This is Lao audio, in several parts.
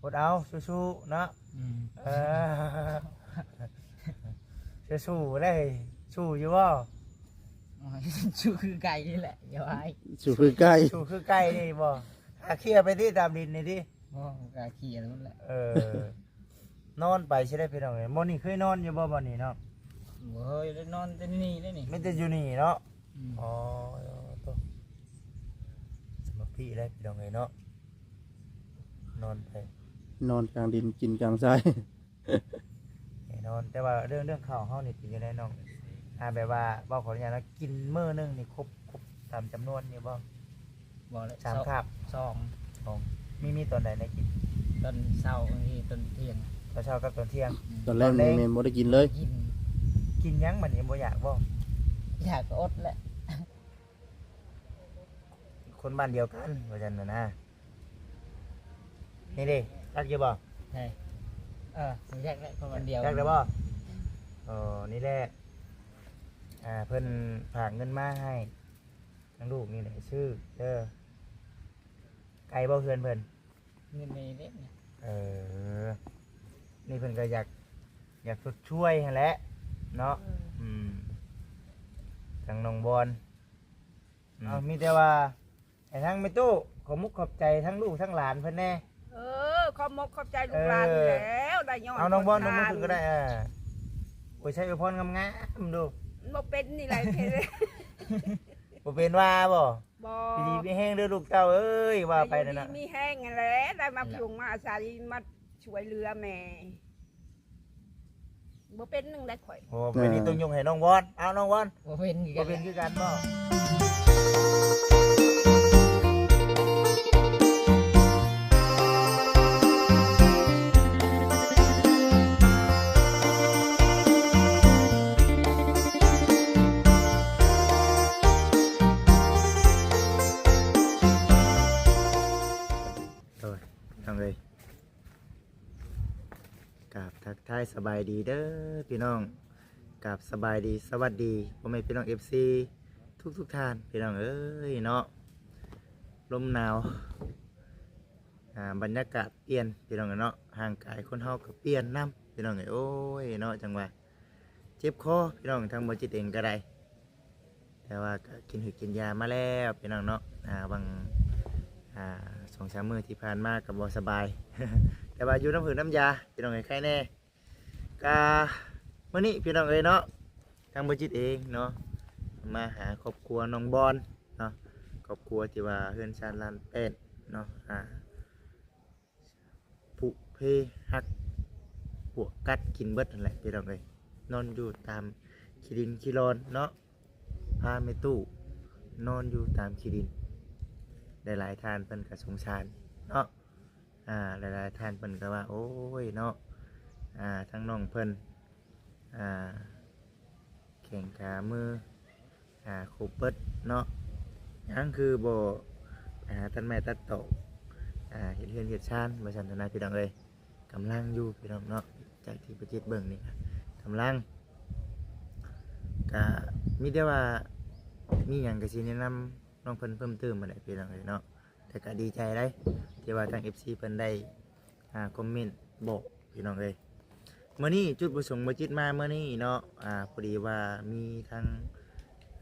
ອົດເອົາ ສູ້ໆ ເນາະ. ອືມ ເອີ ສູ້ໆ ເດ້ ສູ້ຢູ່ບໍ່? ໂອ້ຍ ສູ້ຄືໄກ່ນີ້ແຫຼະ ຢ່າວ່າ ສູ້ຄືໄກ່ ສູ້ຄືໄກ່ນີ້ບໍ່? ອາ ເຄຍໄປຕິ ຕາມດິນນີ້ຕິ. ບໍ່ ກະເຄຍນັ້ນແຫຼະ. ເອີ ນອນໄປຊິໄດ້ພີ່ນ້ອງເອີຍ. ບ່ອນນີ້ເຄີຍນອນຢູ່ບໍ່ ບ່ອນນີ້ເນາະ? ບໍ່ເຄີຍ ໄດ້ນອນແຕ່ນີ້ເດ້ນີ້ ມີແຕ່ຢູ່ນີ້ເນາະ. ອືມ ອໍ ໂຕ ສະມາທິເດ້ພີ່ນ້ອງເອີຍເນາະ ນອນໄປ ນອນກາງດິນກິນກາງຊາຍ ແນ່ນອນ. ແຕ່ວ່າເລື່ອງ ເລື່ອງເຂົ້າເຮົານີ້ເປັນຈັ່ງໃດນ້ອງ? ອາ ແບບວ່າເວົ້າຂໍອະນຸຍາດເນາະ ກິນມື້ໜຶ່ງນີ້ຄົບ ຄົບຕາມຈຳນວນຢູ່ບໍ່? ບໍ່ແຫຼະ ສາມຄາບ ສອງ ສອງ ມີ ມີຕອນໃດໄດ້ກິນ? ຕອນເຊົ້າ ຕອນທ່ຽງ ຕອນເຊົ້າກັບຕອນທ່ຽງ. ອືມ ຕອນແລງນີ້ແມ່ນບໍ່ໄດ້ກິນເລີຍ. ກິນ ກິນຫຍັງບັດນີ້ ບໍ່ຢາກບໍ່? ຢາກກໍອົດແຫຼະ. ຄົນບ້ານດຽວກັນວ່າຊັ້ນນະ. ນີ້ເດ້ ຈັກຢູ່ບໍ່? ໃຜ? ເອີ ຈັກແຫຼະ ຄົນບ້ານດຽວ ຈັກແລ້ວບໍ່? ອໍ ນີ້ແຫຼະ ອ່າ ເພິ່ນຝາກເງິນມາໃຫ້ທາງລູກນີ້ແຫຼະ ຊື້ເດີ. ໄກບໍ່ເຮືອນເພິ່ນ? ເງິນໃນເລັກນະ. ເອີ ນີ້ເພິ່ນກໍຢາກ ຢາກຊົດຊ່ວຍຫັ້ນແຫຼະເນາະ. ເອີ ອືມ ທາງນ້ອງບອນ ອືມ ເອົາ ມີແຕ່ວ່າໃຫ້ທາງແມ່ຕູ້ຂອບມຸກຂອບໃຈທັງລູກທັງຫຼານເພິ່ນແດ່. ເອີ ຂອບມຸກຂອບໃຈລູກຫຼານ ເອີ ແລ້ວ ໄດ້ຍ້ອນ ເອົາ ນ້ອງບອນ ນ້ອງບອນເພິ່ນກໍໄດ້. ເອີ ອວຍໄຊອວຍພອນງາມໆ ດູ. ບໍ່ເປັນນີ້ແຫຼະ ບໍ່ເປັນວ່າບໍ່? ບໍ່ ຢູ່ດີມີແຮງເດີລູກເຕົ້າເອີຍ ວ່າໄປນັ້ນນະ ຢູ່ດີມີແຮງຫັ້ນແຫຼະ ໄດ້ມາ ອືມ ພິງມາອາໄສ ມາຊ່ວຍເຫຼືອແມ່. ບໍ່ເປັນໜຶ່ງໄດ້ຂ້ອຍ. ໂອ້ ບໍ່ເປັນນີ້ ອືມ ຕ້ອງຍົກໃຫ້ນ້ອງວອນ. ເອົາ ນ້ອງວອນ ບໍ່ເປັນຄືກັນ ບໍ່ເປັນຄືກັນບໍ່? ໂອ້ຍ ນ້ອງເອີຍ ກາບທັກທາຍສະບາຍດີເດີພີ່ນ້ອງ ກາບສະບາຍດີສະຫວັດດີພໍ່ແມ່ພີ່ນ້ອງເອັຟຊີທຸກໆທ່ານ ພີ່ນ້ອງເອີຍເນາະ. ລົມໜາວ ອ່າ ບັນຍາກາດປ່ຽນ ພີ່ນ້ອງເອີຍເນາະ ຮ່າງກາຍຄົນເຮົາກໍປ່ຽນນຳ ພີ່ນ້ອງເອີຍ. ໂອ້ຍເນາະ ຈັ່ງວ່າເຈັບຄໍ ພີ່ນ້ອງ ທາງບໍ່ຈິດເອງກໍໄດ້ ແຕ່ວ່າກໍກິນຫືດກິນຢາມາແລ້ວພີ່ນ້ອງເນາະ. ອ່າ ຫວ່າງ ອ່າ ສອງສາມມື້ທີ່ຜ່ານມາກໍບໍ່ສະບາຍ ແຕ່ວ່າຢູ່ນ້ຳຫືດນ້ຳຢາພີ່ນ້ອງເອີຍ ໄຄແດ່. ກະມື້ນີ້ພີ່ນ້ອງເອີຍເນາະ ທາງບໍ່ຈິດເອງເນາະ ມາຫາຄອບຄົວນ້ອງບອນເນາະ ຄອບຄົວທີ່ວ່າເຮືອນຊານລານແປ້ນເນາະ ອ່າ ຜຸເພຮັກ ພວກກັດກິນເບິດຫັ້ນແຫຼະພີ່ນ້ອງເອີຍ. ນອນຢູ່ຕາມຂີ້ດິນຂີ້ລອນເນາະ ພາແມ່ຕູ້ນອນຢູ່ຕາມຂີ້ດິນ. ຫຼາຍໆທ່ານເພິ່ນກໍສົງສານເນາະ ອ່າ ຫຼາຍໆທ່ານເພິ່ນກໍວ່າ ໂອ້ຍເນາະ ອ່າ ທາງນ້ອງເພິ່ນ ອ່າ ແຂ້ງຂາມື ອ່າ ຄົບເບິດເນາະ ຍັງຄືບໍ່ໄປຫາຕັດໄມ້ຕັດຕອກ ອ່າ ເຮັດເຮືອນເຮັດຊານວ່າຊັ້ນນະ ພີ່ນ້ອງເອີຍ. ກຳລັງຢູ່ພີ່ນ້ອງເນາະ ຈາກທີ່ປະຈິດເບິ່ງນີ້ກຳລັງ ກະມີແຕ່ວ່າມີຫຍັງກະຊິແນະນຳນ້ອງເພິ່ນເພີ່ມເຕີມຫັ້ນແຫຼະ ພີ່ນ້ອງເອີຍເນາະ. ແຕ່ກະດີໃຈໄດ໋ ທີ່ວ່າທາງເອັຟຊີເພິ່ນໄດ້ ອ່າ ຄອມເມັນບອກ ພີ່ນ້ອງເອີຍ. ມື້ນີ້ຈຸດປະສົງບໍ່ຈິດມາມື້ນີ້ເນາະ ອ່າ ພໍດີວ່າມີທັງ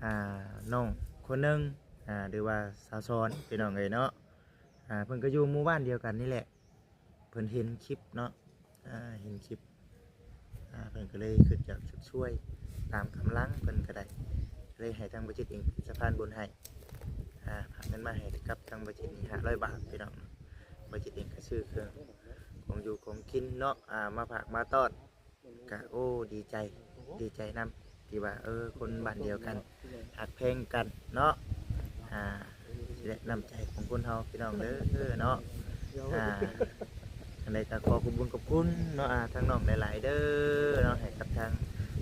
ອ່າ ນ້ອງຄົນໜຶ່ງ ອ່າ ຫຼືວ່າສາວສອນ ພີ່ນ້ອງເອີຍເນາະ ອ່າ ເພິ່ນກໍຢູ່ໝູ່ບ້ານດຽວກັນນີ້ແຫຼະ ເພິ່ນເຫັນຄລິບເນາະ ອ່າ ເຫັນຄລິບ ອ່າ ເພິ່ນກໍເລີຍຄິດຢາກຊົດຊ່ວຍຕາມກຳລັງເພິ່ນກໍໄດ້ ເລີຍໃຫ້ທາງບໍ່ຈິດເອງເປັນສະພານບຸນໃຫ້ ອ່າ ຝາກເງິນມາໃຫ້ກັບທາງບໍ່ຈິດນີ້ຫ້າຮ້ອຍບາດ ພີ່ນ້ອງ. ບໍ່ຈິດເອງກໍຊື້ເຄື່ອງຂອງຢູ່ຂອງກິນເນາະ ອ່າ ມາຝາກມາຕ້ອນ ກະ ໂອ້ ດີໃຈ ດີໃຈນຳ ທີ່ວ່າ ເອີ ຄົນບ້ານດຽວກັນ ຮັກແພງກັນເນາະ ອ່າ ແລະ ນ້ຳໃຈຂອງຄົນເຮົາ ພີ່ນ້ອງເດີເນາະ. ອ່າ ຈັ່ງໃດກໍຂໍຂອບບຸນຂອບຄຸນເນາະ ອ່າ ທາງນ້ອງຫຼາຍໆເດີເນາະ ໃຫ້ກັບທາງ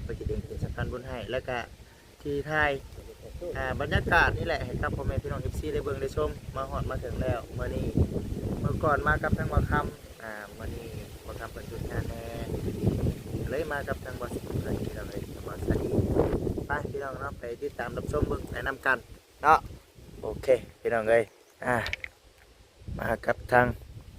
ບໍ່ຈິດເອງເປັນສະພານບຸນໃຫ້ ແລ້ວກະ ທີ່ຖ່າຍ ອ່າ ບັນຍາກາດນີ້ແຫຼະ ໃຫ້ກັບພໍ່ແມ່ພີ່ນ້ອງເອັຟຊີໄດ້ເບິ່ງໄດ້ຊົມ. ມາຮອດມາເຖິງແລ້ວ ມື້ນີ້ ມື້ກ່ອນມາກັບທາງບ່າວຄຳ ອ່າ ມື້ນີ້ບ່າວຄຳເພິ່ນຢຸດງານແດ່ ເລີຍມາກັບທາງບ່າວສິງເພິ່ນ ພີ່ນ້ອງເອີຍ ກັບບ່າວສາລີ. ໄປ ພີ່ນ້ອງເນາະ ໄປຕິດຕາມຮັບຊົມເບິ່ງໄປນຳກັນເນາະ. ໂອເຄ ພີ່ນ້ອງເອີຍ ອ່າ ມາກັບທາງ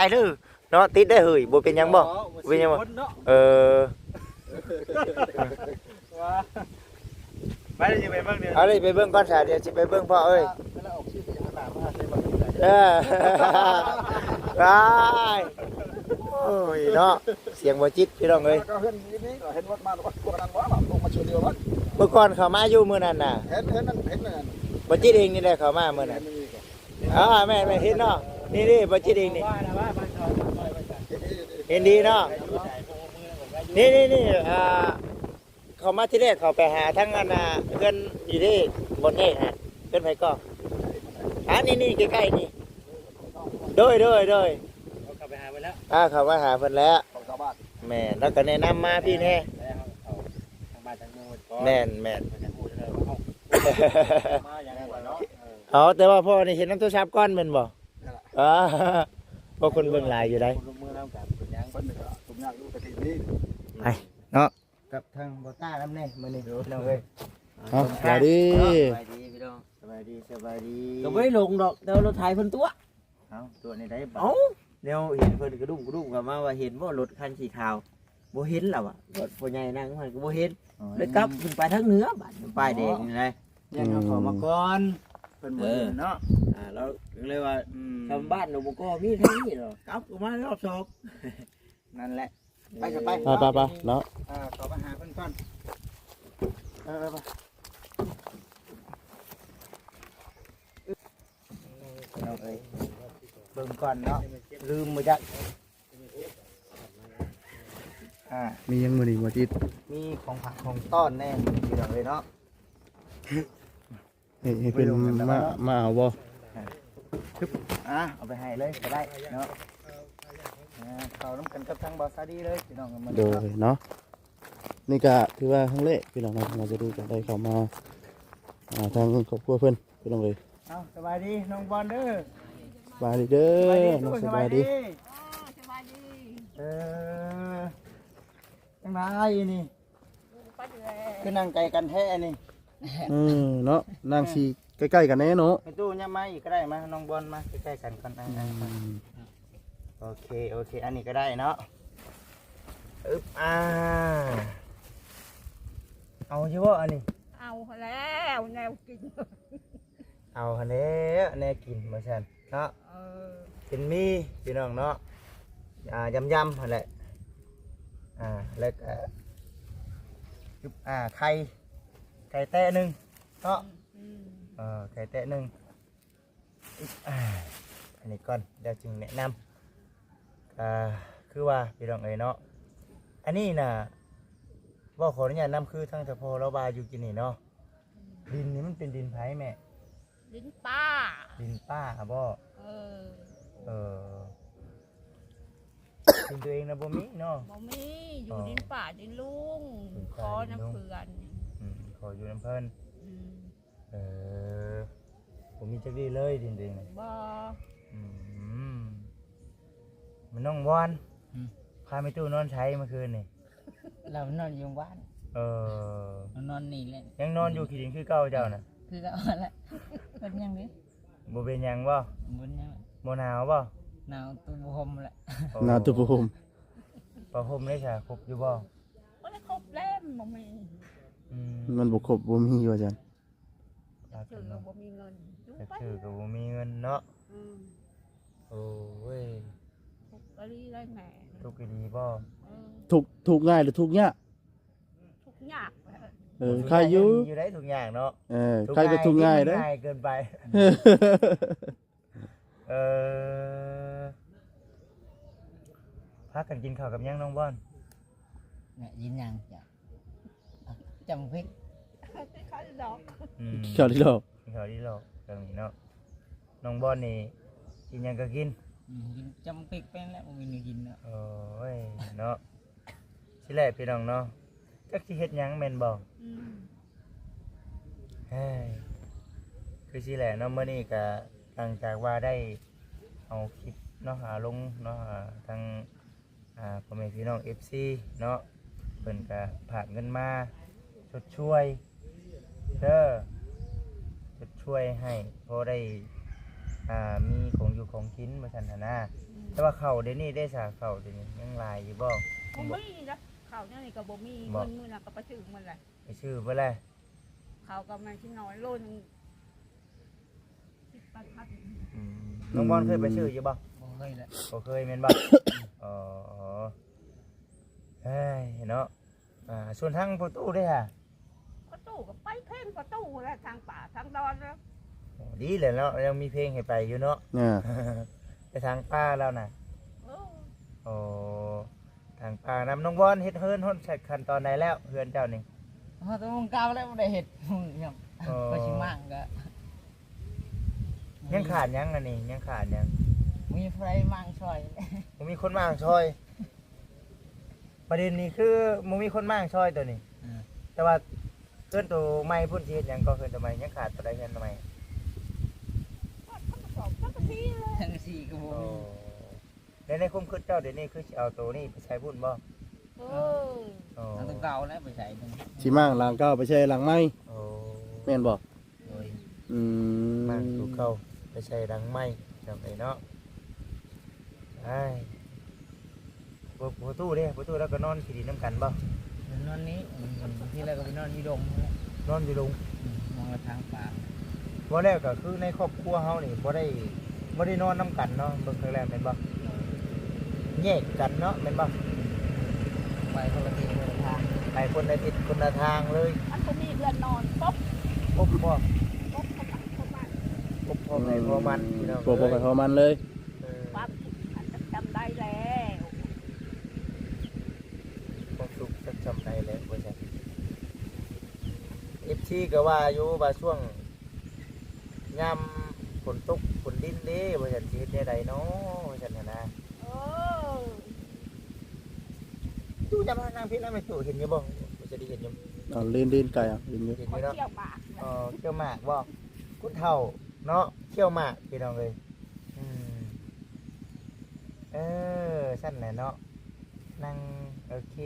າຍເດີເນາະ. ຕິດໄດ້ເຮີ້ຍ ບໍ່ເປັນຫຍັງບໍ່? ບໍ່ເປັນຫຍັງບໍ່? ເອີ ໄປເລີຍ ຊິໄປເບິ່ງເດີ. ເອົາເລີຍ ໄປເບິ່ງກ່ອນຊະ ດຽວຊິໄປເບິ່ງພໍ່ເອີຍ. ເອີ ໄປ ໂອ້ຍເນາະ ສຽງບໍ່ຈິດພີ່ນ້ອງເອີຍ. ກໍເຫັນຢູ່ນີ້ ກໍເຫັນລົດມາ ລົງມາຊ່ວຍເຫຼືອ. ເມື່ອກ່ອນເຂົາມາຢູ່ມື້ນັ້ນນະ ເຫັນ ເຫັນນັ້ນ ເຫັນນັ້ນ ບໍ່ຈິດເອງນີ້ແຫຼະເຂົາມາມື້ນັ້ນ. ອ່າ ແມ່ນໆ ເຫັນເນາະ ນີ້ໆ ບໍ່ຈິດເອງນີ້ ເຫັນດີເນາະ. ນີ້ໆໆ ອ່າ ເຂົ້າມາທີແລກເຂົ້າໄປຫາທາງອັນນ່າ ເຮືອນຢູ່ເດ້ ບ່ອນແຮກຫັ້ນ ເຮືອນໃຜກໍ? ອ່າ ນີ້ໆ ໃກ້ໆ ນີ້ ໂດຍໆໆ ເຂົາໄປຫາເພິ່ນແລ້ວ ອ່າ ເຂົ້າມາຫາເພິ່ນແລ້ວ ຂອງຊາວບ້ານ. ແມ່ນ ແລ້ວກໍແນະນຳມາພີ້ແດ່ ແມ່ນໆ ເພິ່ນຈະຮູ້ເລີຍວ່າເຮົາມາຫຍັງເນາະ. ເອົາ ແຕ່ວ່າພໍ່ນີ້ເຫັນນຳໂທລະສັບກ່ອນແມ່ນບໍ່? ອ່າ ເພາະຄົນເບິ່ງຫຼາຍຢູ່ໃດ໋ ຄົນລົງມືນຳກັນເປັນຫຍັງ ເພິ່ນກໍທຸກຍາກຢູ່ແຕ່ກີ້ນີ້ ໄປເນາະ. ກັບທາງບໍ່ຕ້ານຳແດ່ມື້ນີ້ພີ່ນ້ອງເອີຍ. ເອົາ ສະບາຍດີ ສະບາຍດີພີ່ນ້ອງ ສະບາຍດີ ສະບາຍດີ. ກໍບໍ່ໄດ້ລົງດອກ ແຕ່ວ່າລົດໄຖເພິ່ນຕົວະ. ເອົ້າ ຕົວະແນວໃດບາດ? ເອົ້າ ແນວເຫັນເພິ່ນກະດຸ້ງກະດຸ້ງ ກໍມາວ່າເຫັນບໍ່ລົດຄັນສີຂາວ ບໍ່ເຫັນລະວ່າ ລົດພໍ່ໃຫຍ່ນັ່ງຫັ້ນກໍບໍ່ເຫັນ. ເລີຍກັບຂຶ້ນໄປທາງເໜືອບາດ ປ້າຍແດງນີ້ນະ ຢ້ານເຮົາເຂົ້າມາກ່ອນ ເພິ່ນບໍ່ເຫັນເນາະ. ອ່າ ລາວເລີຍວ່າ ອືມ ຊາວບ້ານເຮົາບໍ່ກໍມີທາງນີ້ດອກ ກັບອອກມາຮອບສອງ ນັ້ນແຫຼະ. ໄປຊະໄປ ໄປໆໆເນາະ ອ່າ ເຂົ້າໄປຫາເພິ່ນກ່ອນ. ເອີ ໄປ ເບິ່ງກ່ອນເນາະ ລືມບໍ່ຈັກ. ອ່າ ມີຫຍັງມື້ນີ້ບໍ່ຈິດ? ມີຂອງຝາກຂອງຕ້ອນແດ່ມື້ນີ້ພີ່ນ້ອງເອີຍເນາະ. ໃຫ້ ໃຫ້ເພິ່ນມາ ມາເອົາບໍ່? ອ່າ ເອົາໄປໃຫ້ເລີຍກໍໄດ້ເນາະ. ອ່າ ເຂົ້ານຳກັນກັບທາງບ່າວສາລີເລີຍພີ່ນ້ອງ. ໂດຍເນາະ ນີ້ກະຖືວ່າຄັ້ງແລກພີ່ນ້ອງເນາະ ບ່າວສາລີກະໄດ້ເຂົ້າມາ ອ່າ ທາງຄອບຄົວເພິ່ນພີ່ນ້ອງເອີຍ. ເອົາ ສະບາຍດີນ້ອງບອນເດີ ສະບາຍດີເດີ ສະບາຍດີ ສະບາຍດີ. ເອີ ຈັ່ງໃດນີ້ ຄືນັ່ງໄກກັນແທ້ນີ້? ເອີເນາະ ນັ່ງຊິໃກ້ໆກັນແດ່ເນາະ. ແມ່ຕູ້ຫຍັບມາອີກກໍໄດ້ ມາ ນ້ອງບອນມາໃກ້ໆກັນກ່ອນ. ອືມ ໂອເຄ ໂອເຄ ອັນນີ້ກໍໄດ້ເນາະ. ອຶບ ອ່າ ເອົາຢູ່ບໍ່ອັນນີ້? ເອົາຫັ້ນແລ້ວແນວກິນ. ເອົາຫັ້ນແຫຼະແນວກິນວ່າຊັ້ນເນາະ. ເອີ ເປັນໝີ່ພີ່ນ້ອງເນາະ ອ່າ ຢຳໆຫັ້ນແຫຼະ. ອ່າ ແລ້ວກະ ອ່າ ໄຂ່ ໄຂ່ແຕະໜຶ່ງເນາະ. ອືມ ເອີ ໄຂ່ແຕະໜຶ່ງ. ອ່າ ອັນນີ້ກ່ອນ ແລ້ວຈຶ່ງແນະນຳ. ອ່າ ຄືວ່າພີ່ນ້ອງເອີຍເນາະ ອັນນີ້ນະ ເວົ້າຂໍອະນຸຍາດນຳ ຄືທາງສະພໍລາວວ່າຢູ່ກິນນີ້ເນາະ ດິນນີ້ມັນເປັນດິນໃຜແມ່? ດິນປ້າ ດິນປ້າບໍ? ເອີ ເອີ ດິນຕົວເອງນະບໍ່ມີເນາະ? ບໍ່ມີ ຢູ່ ອໍ ດິນປ້າດິນລຸງ ດິນປ້າດິນລຸງ ຂໍນຳເພື່ອນ ອືມ ຂໍຢູ່ນຳເພິ່ນ ອືມ ເອີ ບໍ່ມີຈັກດີ້ເລີຍດິນຕົວເອງນະ? ບໍ່ ອືມ ແມ່ນ້ອງວອນ ອືມ ພາແມ່ຕູ້ນອນໃສເມື່ອຄືນນີ້? ລາວນອນຢູ່ບ້ານ ເອີ ນອນນີ້ແຫຼະ ຍັງນອນຢູ່ຂີ້ດິນຄືເກົ່າເຈົ້ານະ? ຄືເກົ່າຫັ້ນແຫຼະ ເປັນຫຍັງເດ? ບໍ່ເປັນຫຍັງບໍ? ບໍ່ເປັນຫຍັງ ບໍ່ໜາວບໍ? ໜາວຕຸໂພມແຫຼະ ໂອ້ ໜາວຕຸໂພມ ຜ້າຫົ່ມເດຊະ ຄົບຢູ່ບໍ? ບໍ່ໄດ້ຄົບແລ້ວ ມັນບໍ່ມີ ອືມ ມັນບໍ່ຄົບ ບໍ່ມີວ່າຊັ້ນ ຢາກຊື້ກໍບໍ່ມີເງິນ ຢາກຊື້ກໍບໍ່ມີເງິນເນາະ ອືມ ໂອ້ຍ ທຸກອີ່ຫຼີເລີຍແມ່ ທຸກອີ່ຫຼີບໍ? ເອີ ທຸກ ທຸກງ່າຍຫຼືທຸກຍາກ? ທຸກຍາກ ເອີ ໄຄຢູ່ ຢູ່ໄດ້ທຸກຍາກເນາະ ເອີ ທຸກງ່າຍກໍທຸກງ່າຍເດ້ ງ່າຍເກີນໄປ ເອີ ພາກັນກິນເຂົ້າກັບຫຍັງນ້ອງບອນ? ແມ່ ກິນຫຍັງ? ຈຳພລິກ ກິນເຂົ້າດອກ ອືມ ກິນເຂົ້າດອກ ກິນເຂົ້າດອກ ຈັ່ງນີ້ເນາະ ນ້ອງບອນນີ້ກິນຫຍັງກໍກິນ ອືມ ກິນຈຳພລິກໄປແລ້ວ ບໍ່ມີແນວກິນເນາະ ໂອ້ຍເນາະ ຊີ້ແຫຼະພີ່ນ້ອງເນາະ ຈັກຊິເຮັດຫຍັງແມ່ນບໍ່? ອືມ ເຮີ້ຍ ຄືຊີ້ແຫຼະເນາະ ມື້ນີ້ກະຫຼັງຈາກວ່າໄດ້ເອົາຄລິບເນາະ ອາ ລົງເນາະ ອາ ທາງ ອ່າ ພໍ່ແມ່ພີ່ນ້ອງເອັຟຊີເນາະ ເພິ່ນກະຝາກເງິນມາຊົດຊ່ວຍເດີ ຊົດຊ່ວຍໃຫ້ພໍໄດ້ ອ່າ ມີຂອງຢູ່ຂອງກິນວ່າຊັ້ນຫັ້ນນະ ອືມ ແຕ່ວ່າເຂົ້າດຽວນີ້ເດ້ຊະ ເຂົ້າດຽວນີ້ຍັງຫຼາຍຢູ່ບໍ່? ບໍ່ມີນະ ເຂົ້າດຽວນີ້ກໍບໍ່ມີ ບໍ່ ເງິນມື້ນັ້ນກໍໄປຊື້ໝົດແຫຼະ ໄປຊື້ເບິດແລ້ວ ເຂົ້າກໍແມ່ນຊິໜ້ອຍ ໂລໜຶ່ງສິບແປດພັນ ອືມ ອືມ ນ້ອງບອນເຄີຍໄປຊື້ຢູ່ບໍ່? ບໍ່ເຄີຍແຫຼະ ບໍ່ເຄີຍແມ່ນບໍ່? ອໍ ເຮີ້ຍເນາະ ອ່າ ສ່ວນທາງພໍ່ຕູ້ເດ້ຫະ? ພໍ່ຕູ້ກໍໄປເພງພໍ່ຕູ້ແຫຼະ ທາງປ່າທາງດອນແລ້ວ ໂອ້ ດີແຫຼະເນາະ ຍັງມີເພງໃຫ້ໄປຢູ່ເນາະ ອ່າ ໄປທາງປ່າແລ້ວນະ ເອີ ໂອ້ ທາງປ່ານຳ ນ້ອງບອນເຮັດເຮືອນຮອດຂັ້ນຕອນໃດແລ້ວ ເຮືອນເຈົ້ານີ້? ຮອດແຕ່ມຸງເກົ່າແລ້ວ ບໍ່ໄດ້ເຮັດຫຍັງ ອໍ ກໍຊິມ້າງກໍ ຍັງຂາດຫຍັງອັນນີ້ ຍັງຂາດຫຍັງ? ມີໃຜມ້າງຊ່ອຍ ບໍ່ມີຄົນມ້າງຊ່ອຍ ປະເດັນນີ້ຄືບໍ່ມີຄົນມ້າງຊ່ອຍໂຕນີ້ ເອີ ແຕ່ວ່າເຮືອນໂຕໃໝ່ພຸ້ນຊິເຮັດຫຍັງກໍ ເຮືອນໂຕໃໝ່ ຍັງຂາດໂຕໃດເຮືອນໂຕໃໝ່? ສັງກະສີ ສັງກະສີກໍບໍ່ມີ ໂອ້ ແລະໃນຄວາມຄິດເຈົ້າດຽວນີ້ຄືຊິເອົາໂຕນີ້ໄປໃສ່ພຸ້ນບໍ່? ເອີ ເອົາໂຕເກົ່າແລ້ວໄປໃສ່ພຸ້ນ ຊິມ້າງຫຼັງເກົ່າໄປໃສ່ຫຼັງໃໝ່ ໂອ້ ແມ່ນບໍ່? ໂດຍ ອືມ ມ້າງໂຕເກົ່າໄປໃສ່ຫຼັງໃໝ່ ພີ່ນ້ອງເອີຍເນາະ ອ້າຍ ພໍ່ຕູ້ເດ້ ພໍ່ຕູ້ລາວກໍນອນຂີ້ດິນນຳກັນບໍ່? ນອນນີ້ ບາງທີລາວກໍໄປນອນຢູ່ດົງ ນອນຢູ່ດົງ ອືມ ມອງລະທາງປ່າ ເວົ້າແລ້ວກໍຄືໃນຄອບຄົວເຮົານີ້ບໍ່ໄດ້ ບໍ່ໄດ້ນອນນຳກັນເນາະ ເບິ່ງແລ້ວແມ່ນບໍ່? ແຍກກັນເນາະ ແມ່ນບໍ່? ໄປຄົນລະທິດຄົນລະທາງ ໄປຄົນລະທິດຄົນລະທາງເລີຍ ມັນບໍ່ມີເຮືອນນອນ ປົບ ປົບບໍ່? ປົບເຂົ້າໄປເຂົ້າມາ ປົບພໍໃຜພໍມັນ ອືມ ພີ່ນ້ອງ ປົບພໍໃຜພໍມັນເລີຍ ເອີ ຄວາມຄິດມັນຈະຈຳໄດ້ແລ້ວ ຄວາມສຸກຈັກຊ່ຳໃດແຫຼະ ວ່າຊັ້ນ ເອັຟຊີ ກໍວ່າຢູ່ວ່າຊ່ວງຍາມຝົນຕົກຝົນລິນເດ້ ວ່າຊັ້ນ ຊິເຮັດແນວໃດເນາະ ວ່າຊັ້ນຫັ້ນນະ ເອີ ຢູ່ນຳນາງພີ້ນະ ແມ່ຕູ້ເຫັນຢູ່ບໍ່? ບໍ່ຈະໄດ້ເຫັນຢູ່ ເອີ ເລນໆ ໄກອະ ເຫັນຢູ່ ເຫັນຢູ່ເນາະ ຂ້ອຍຂຽວໝາກ ອໍ ຂຽວໝາກບໍ່? ຄົນເຖົ້າເນາະ ຂຽວໝາກ ພີ່ນ້ອງເອີຍ ອືມ ເອີ ຊັ້ນແຫຼະເນາະ ນັ່ງ ໂອເຄ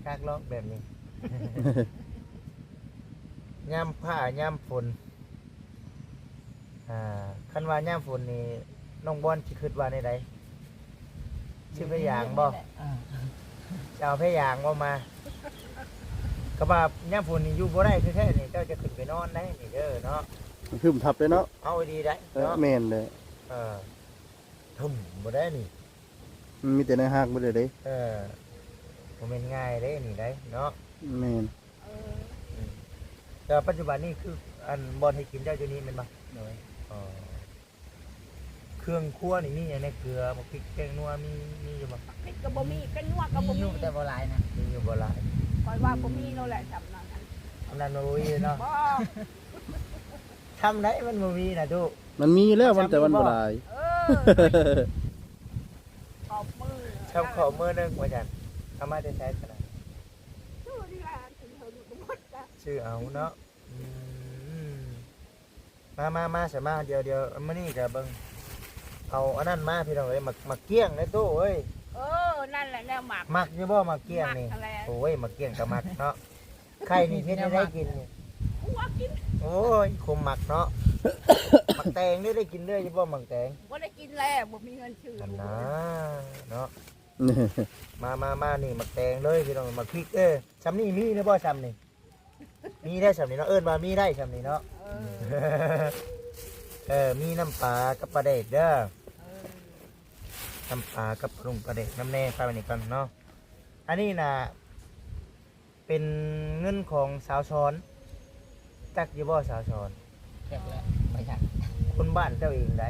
ຄັກລອກແບບນີ້ ຍາມຟ້າຍາມຝົນ ອ່າ ຄັນວ່າຍາມຝົນນີ້ ນ້ອງບອນຊິຄິດວ່າແນວໃດ? ຊື້ຜ້າຢາງບໍ່? ອ່າ ຈະເອົາຜ້າຢາງບໍ່ມາ? ກໍວ່າຍາມຝົນນີ້ຢູ່ບໍ່ໄດ້ແທ້ໆນີ້ ເຈົ້າຈະຂຶ້ນໄປນອນໄດ້ນີ້ເດີເນາະ ມັນຄຶ້ມທັບເດ້ເນາະ ເອົາອີ່ຫຼີໄດ໋ ເອີ ເນາະ ແມ່ນເດ້ ເອີ ທຶ້ມບໍ່ໄດ້ນີ້ ມັນມີແຕ່ແນວຮັກເບິດເລີຍເດ້ ເອີ ບໍ່ແມ່ນງ່າຍເດ້ນີ້ໄດ໋ເນາະ ແມ່ນ ເອີ ອືມ ແຕ່ວ່າປັດຈຸບັນນີ້ຄື ອັນ ບ່ອນເຮັດກິນເຈົ້າຢູ່ນີ້ແມ່ນບໍ່? ໂດຍ ອໍ ຄ ເຄື່ອງຄົວນີ້ມີຫຍັງແດ່? ເກືອ ໝາກພິກ ແປ້ງນົວ ມີ ມີຢູ່ບໍ່? ພິກກໍບໍ່ມີ ແປ້ງນົວກໍບໍ່ມີ ມີຢູ່ ແຕ່ບໍ່ຫຼາຍນະ. ມີຢູ່ບໍ່ຫຼາຍ? ຂ້ອຍວ່າບໍ່ມີໂລດແຫຼະ ຊ່ຳນັ້ນນະ. ອັນນັ້ນບໍ່ມີເນາະ? ບໍ່ ຊ່ຳໃດມັນບໍ່ມີນະ ດຸ? ມັນມີແລ້ວ ມັນ ແຕ່ມັນບໍ່ຫຼາຍ. ເອີ ຂອບມື ຊ່ຳຂອບມືໜຶ່ງວ່າຊັ້ນ. ເອົາມາແຕ່ໃສຊັ້ນນະ? ຊື້ນີ້ແຫຼະ ຊື້ເອົາເນາະ. ອືມ ມາ ມາ ມາ ສະມາ ດຽວ ດຽວ ມື້ນີ້ກະເບິ່ງ ເອົາອັນນັ້ນມາ ພີ່ນ້ອງເອີຍ ໝາກ ໝາກກ້ຽງເດ້ຕູ້ເອີຍ. ເອີ ນັ້ນແຫຼະແນວມັກ. ມັກຢູ່ບໍ່ໝາກກ້ຽງນີ້? ມັກຫັ້ນແຫຼະ. ໂອ້ຍ ໝາກກ້ຽງກະມັກເນາະ. ໄຂ່ນີ້ເຮັດແນວໃດກິນນີ້? ຄົວກິນ. ໂອ້ຍ ຄົນມັກເນາະ. ໝາກແຕງນີ້ໄດ້ກິນເລື້ອຍຢູ່ບໍ່ໝາກແຕງ? ບໍ່ໄດ້ກິນແລ້ວ ບໍ່ມີເງິນຊື້. ຫັ້ນນາເນາະ. ມາ ມາ ມາ ນີ້ໝາກແຕງເລີຍ ພີ່ນ້ອງ ໝາກພິກເດີ້. ຊ່ຳນີ້ມີແລ້ວບໍ່ ຊ່ຳນີ້? ມີໄດ້ຊ່ຳນີ້ເນາະ ເອີ້ນວ່າມີໄດ້ຊ່ຳນີ້ເນາະ. ເອີ ເອີ ມີນ້ຳປາກັບປາແດກເດີ້. ເອີ ນ້ຳປາກັບປາດຸງປາແດກນຳແດ່ ຝາກໄວ້ນີ້ກ່ອນເນາະ. ອັນນີ້ນະ ເປັນເງິນຂອງສາວສອນ ຈັກຢູ່ບໍ່ສາວສອນ? ຈັກແຫຼະ ໄປຈັກ. ຄົນບ້ານເຈົ້າເອງໃດ.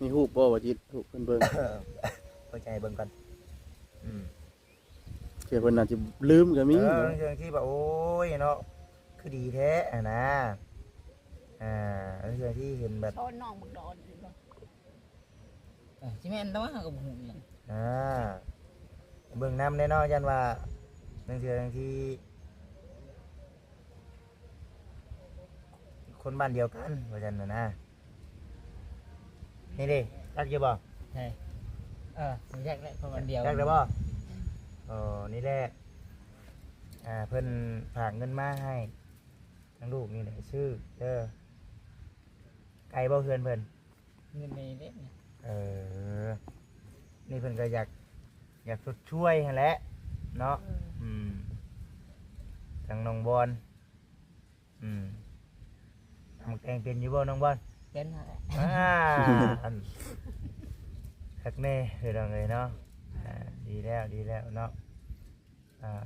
ມີຮູບບໍ່ ວ່າຈິດ ຮູບເພິ່ນເບິ່ງ. ເບິ່ງໃຫ້ເບິ່ງກ່ອນ. ອືມ ເທື່ອເພິ່ນອາດຈະລືມກໍມີ. ເອີ ເນາະ ເທື່ອທີ່ວ່າ ໂອ້ຍເນາະ ຄືດີແທ້ຫັ້ນນາ. ອ່າ ເທື່ອທີ່ເຫັນແບບ ຊ້ອນນ້ອງບັກດອນຢູ່ບໍ່? ເອີ ຊິແມ່ນແລ້ວ ເຮົາກໍບໍ່ຮູ້ອີ່ຫຍັງ. ອ່າ ເບິ່ງນຳແດ່ເນາະ ຢ້ານວ່າ ລາງເທື່ອ ລາງທີ ຄົນບ້ານດຽວກັນວ່າຊັ້ນນະນາ. ນີ້ເດ້ ຈັກຢູ່ບໍ່? ໃຊ່ ເອີ ຮູ້ຈັກແຫຼະ ຄົນບ້ານດຽວ. ຈັກແລ້ວບໍ່? ອໍ ນີ້ແຫຼະ ອ່າ ເພິ່ນຝາກເງິນມາໃຫ້ທາງລູກນີ້ແຫຼະ ຊື້ເດີ. ໄກບໍ່ເຮືອນເພິ່ນ? ເງິນນີ້ເດ້. ເອີ ນີ້ເພິ່ນກໍຢາກ ຢາກຊົດຊ່ວຍຫັ້ນແຫຼະເນາະ. ເອີ ອືມ ທາງນ້ອງບອນ. ອືມ ຕຳໝາກແຕງເປັນຢູ່ບໍ່ນ້ອງບອນ? ເປັນຫັ້ນແຫຼະ. ອ່າ ອັນ ຄັກແນ່ພີ່ນ້ອງເອີຍເນາະ. ອ່າ ດີແລ້ວ ດີແລ້ວເນາະ. ອ່າ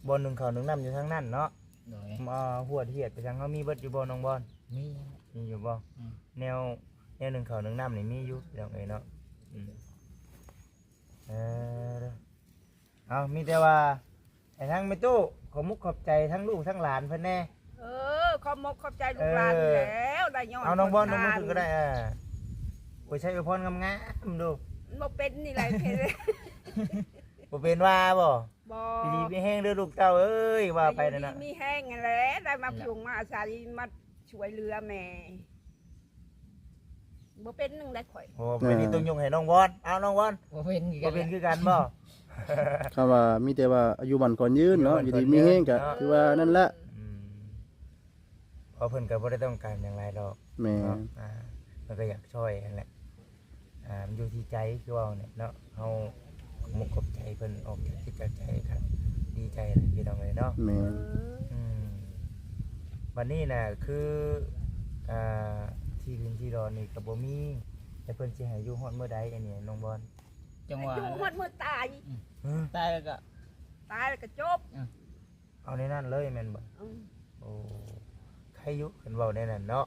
ບ່ອນໜຶ້ງເຂົ້າໜຶ້ງນ້ຳຢູ່ທາງນັ້ນເນາະ. ໂດຍ ອ່າ ຫວດຫຽດໄປທາງເຮົາມີເບິດຢູ່ບໍ່ນ້ອງບອນ? ມີ ມີຢູ່ບໍ່? ອືມ ແນວ ແນວໜຶ້ງເຂົ້າໜຶ້ງນ້ຳນີ້ມີຢູ່ພີ່ນ້ອງເອີຍເນາະ. ອືມ ເອີ ເອົາ ມີແຕ່ວ່າໃຫ້ທາງແມ່ຕູ້ຂອບມຸກຂອບໃຈທັງລູກທັງຫຼານເພິ່ນແດ່. ເອີ ຂອບມຸກຂອບໃຈລູກຫຼານ ເອີ ນີ້ແຫຼະ ໄດ້ຍ້ອນ ເອົານ້ອງບອນ ນ້ອງບອນເພິ່ນກໍໄດ້. ເອີ ອວຍໄຊອວຍພອນງາມໆດູ. ມັນບໍ່ເປັນນີ້ແຫຼະ ບໍ່ເປັນວ່າບໍ່? ບໍ່ ຢູ່ດີມີແຮງເດີລູກເຕົ້າເອີຍ ວ່າໄປນັ້ນນະ ຢູ່ດີມີແຮງຫັ້ນແຫຼະ ໄດ້ມາ ອືມ ພົງມາອາໄສ ມາຊ່ວຍເຫຼືອແມ່. ບໍ່ເປັນໜຶ່ງໄດ້ຂ້ອຍ. ໂອ້ ບໍ່ເປັນ ເອີ ນີ້ຕ້ອງຍົກໃຫ້ນ້ອງວອນ. ເອົາ ນ້ອງວອນ ບໍ່ເປັນຄືກັນ ບໍ່ເປັນຄືກັນບໍ່? ຄຳວ່າມີແຕ່ວ່າອາຍຸໝັ້ນຂວັນຍືນເນາະ ອາຍຸໝັ້ນຂວັນຍືນ ຢູ່ດີມີແຮງກະ ເນາະ ຖືວ່ານັ້ນລະ. ອືມ ເພາະເພິ່ນກໍບໍ່ໄດ້ຕ້ອງການຫຍັງຫຼາຍດອກ. ແມ່ນ ເນາະ ອ່າ ເພິ່ນກໍຢາກຊ່ອຍຫັ້ນແຫຼະ. ອ່າ ມັນຢູ່ທີ່ໃຈ ຄືເວົ້າແຫຼະເນາະ ເຮົາຂອບມຸກຂອບໃຈເພິ່ນອອກຈາກຈິດຈາກໃຈ ກໍດີໃຈແຫຼະພີ່ນ້ອງເອີຍເນາະ. ແມ່ນ ເອີ ອືມ ບັດນີ້ນະ ຄື ອ່າ ທີ່ດິນທີ່ດອນນີ້ກໍບໍ່ມີ ແລ້ວເພິ່ນຊິໃຫ້ຢູ່ຮອດມື້ໃດອັນນີ້ນ້ອງບອນ? ຈັ່ງວ່າ ຢູ່ຮອດມື້ຕາຍ. ອືມ ຮະ ຕາຍແລ້ວກໍ ຕາຍແລ້ວກໍຈົບ. ອືມ ເອົາແນວນັ້ນເລີຍແມ່ນບໍ່? ອືມ ໂອ້ ໃຄຢູ່ ຄັນເວົ້າແນວນັ້ນເນາະ.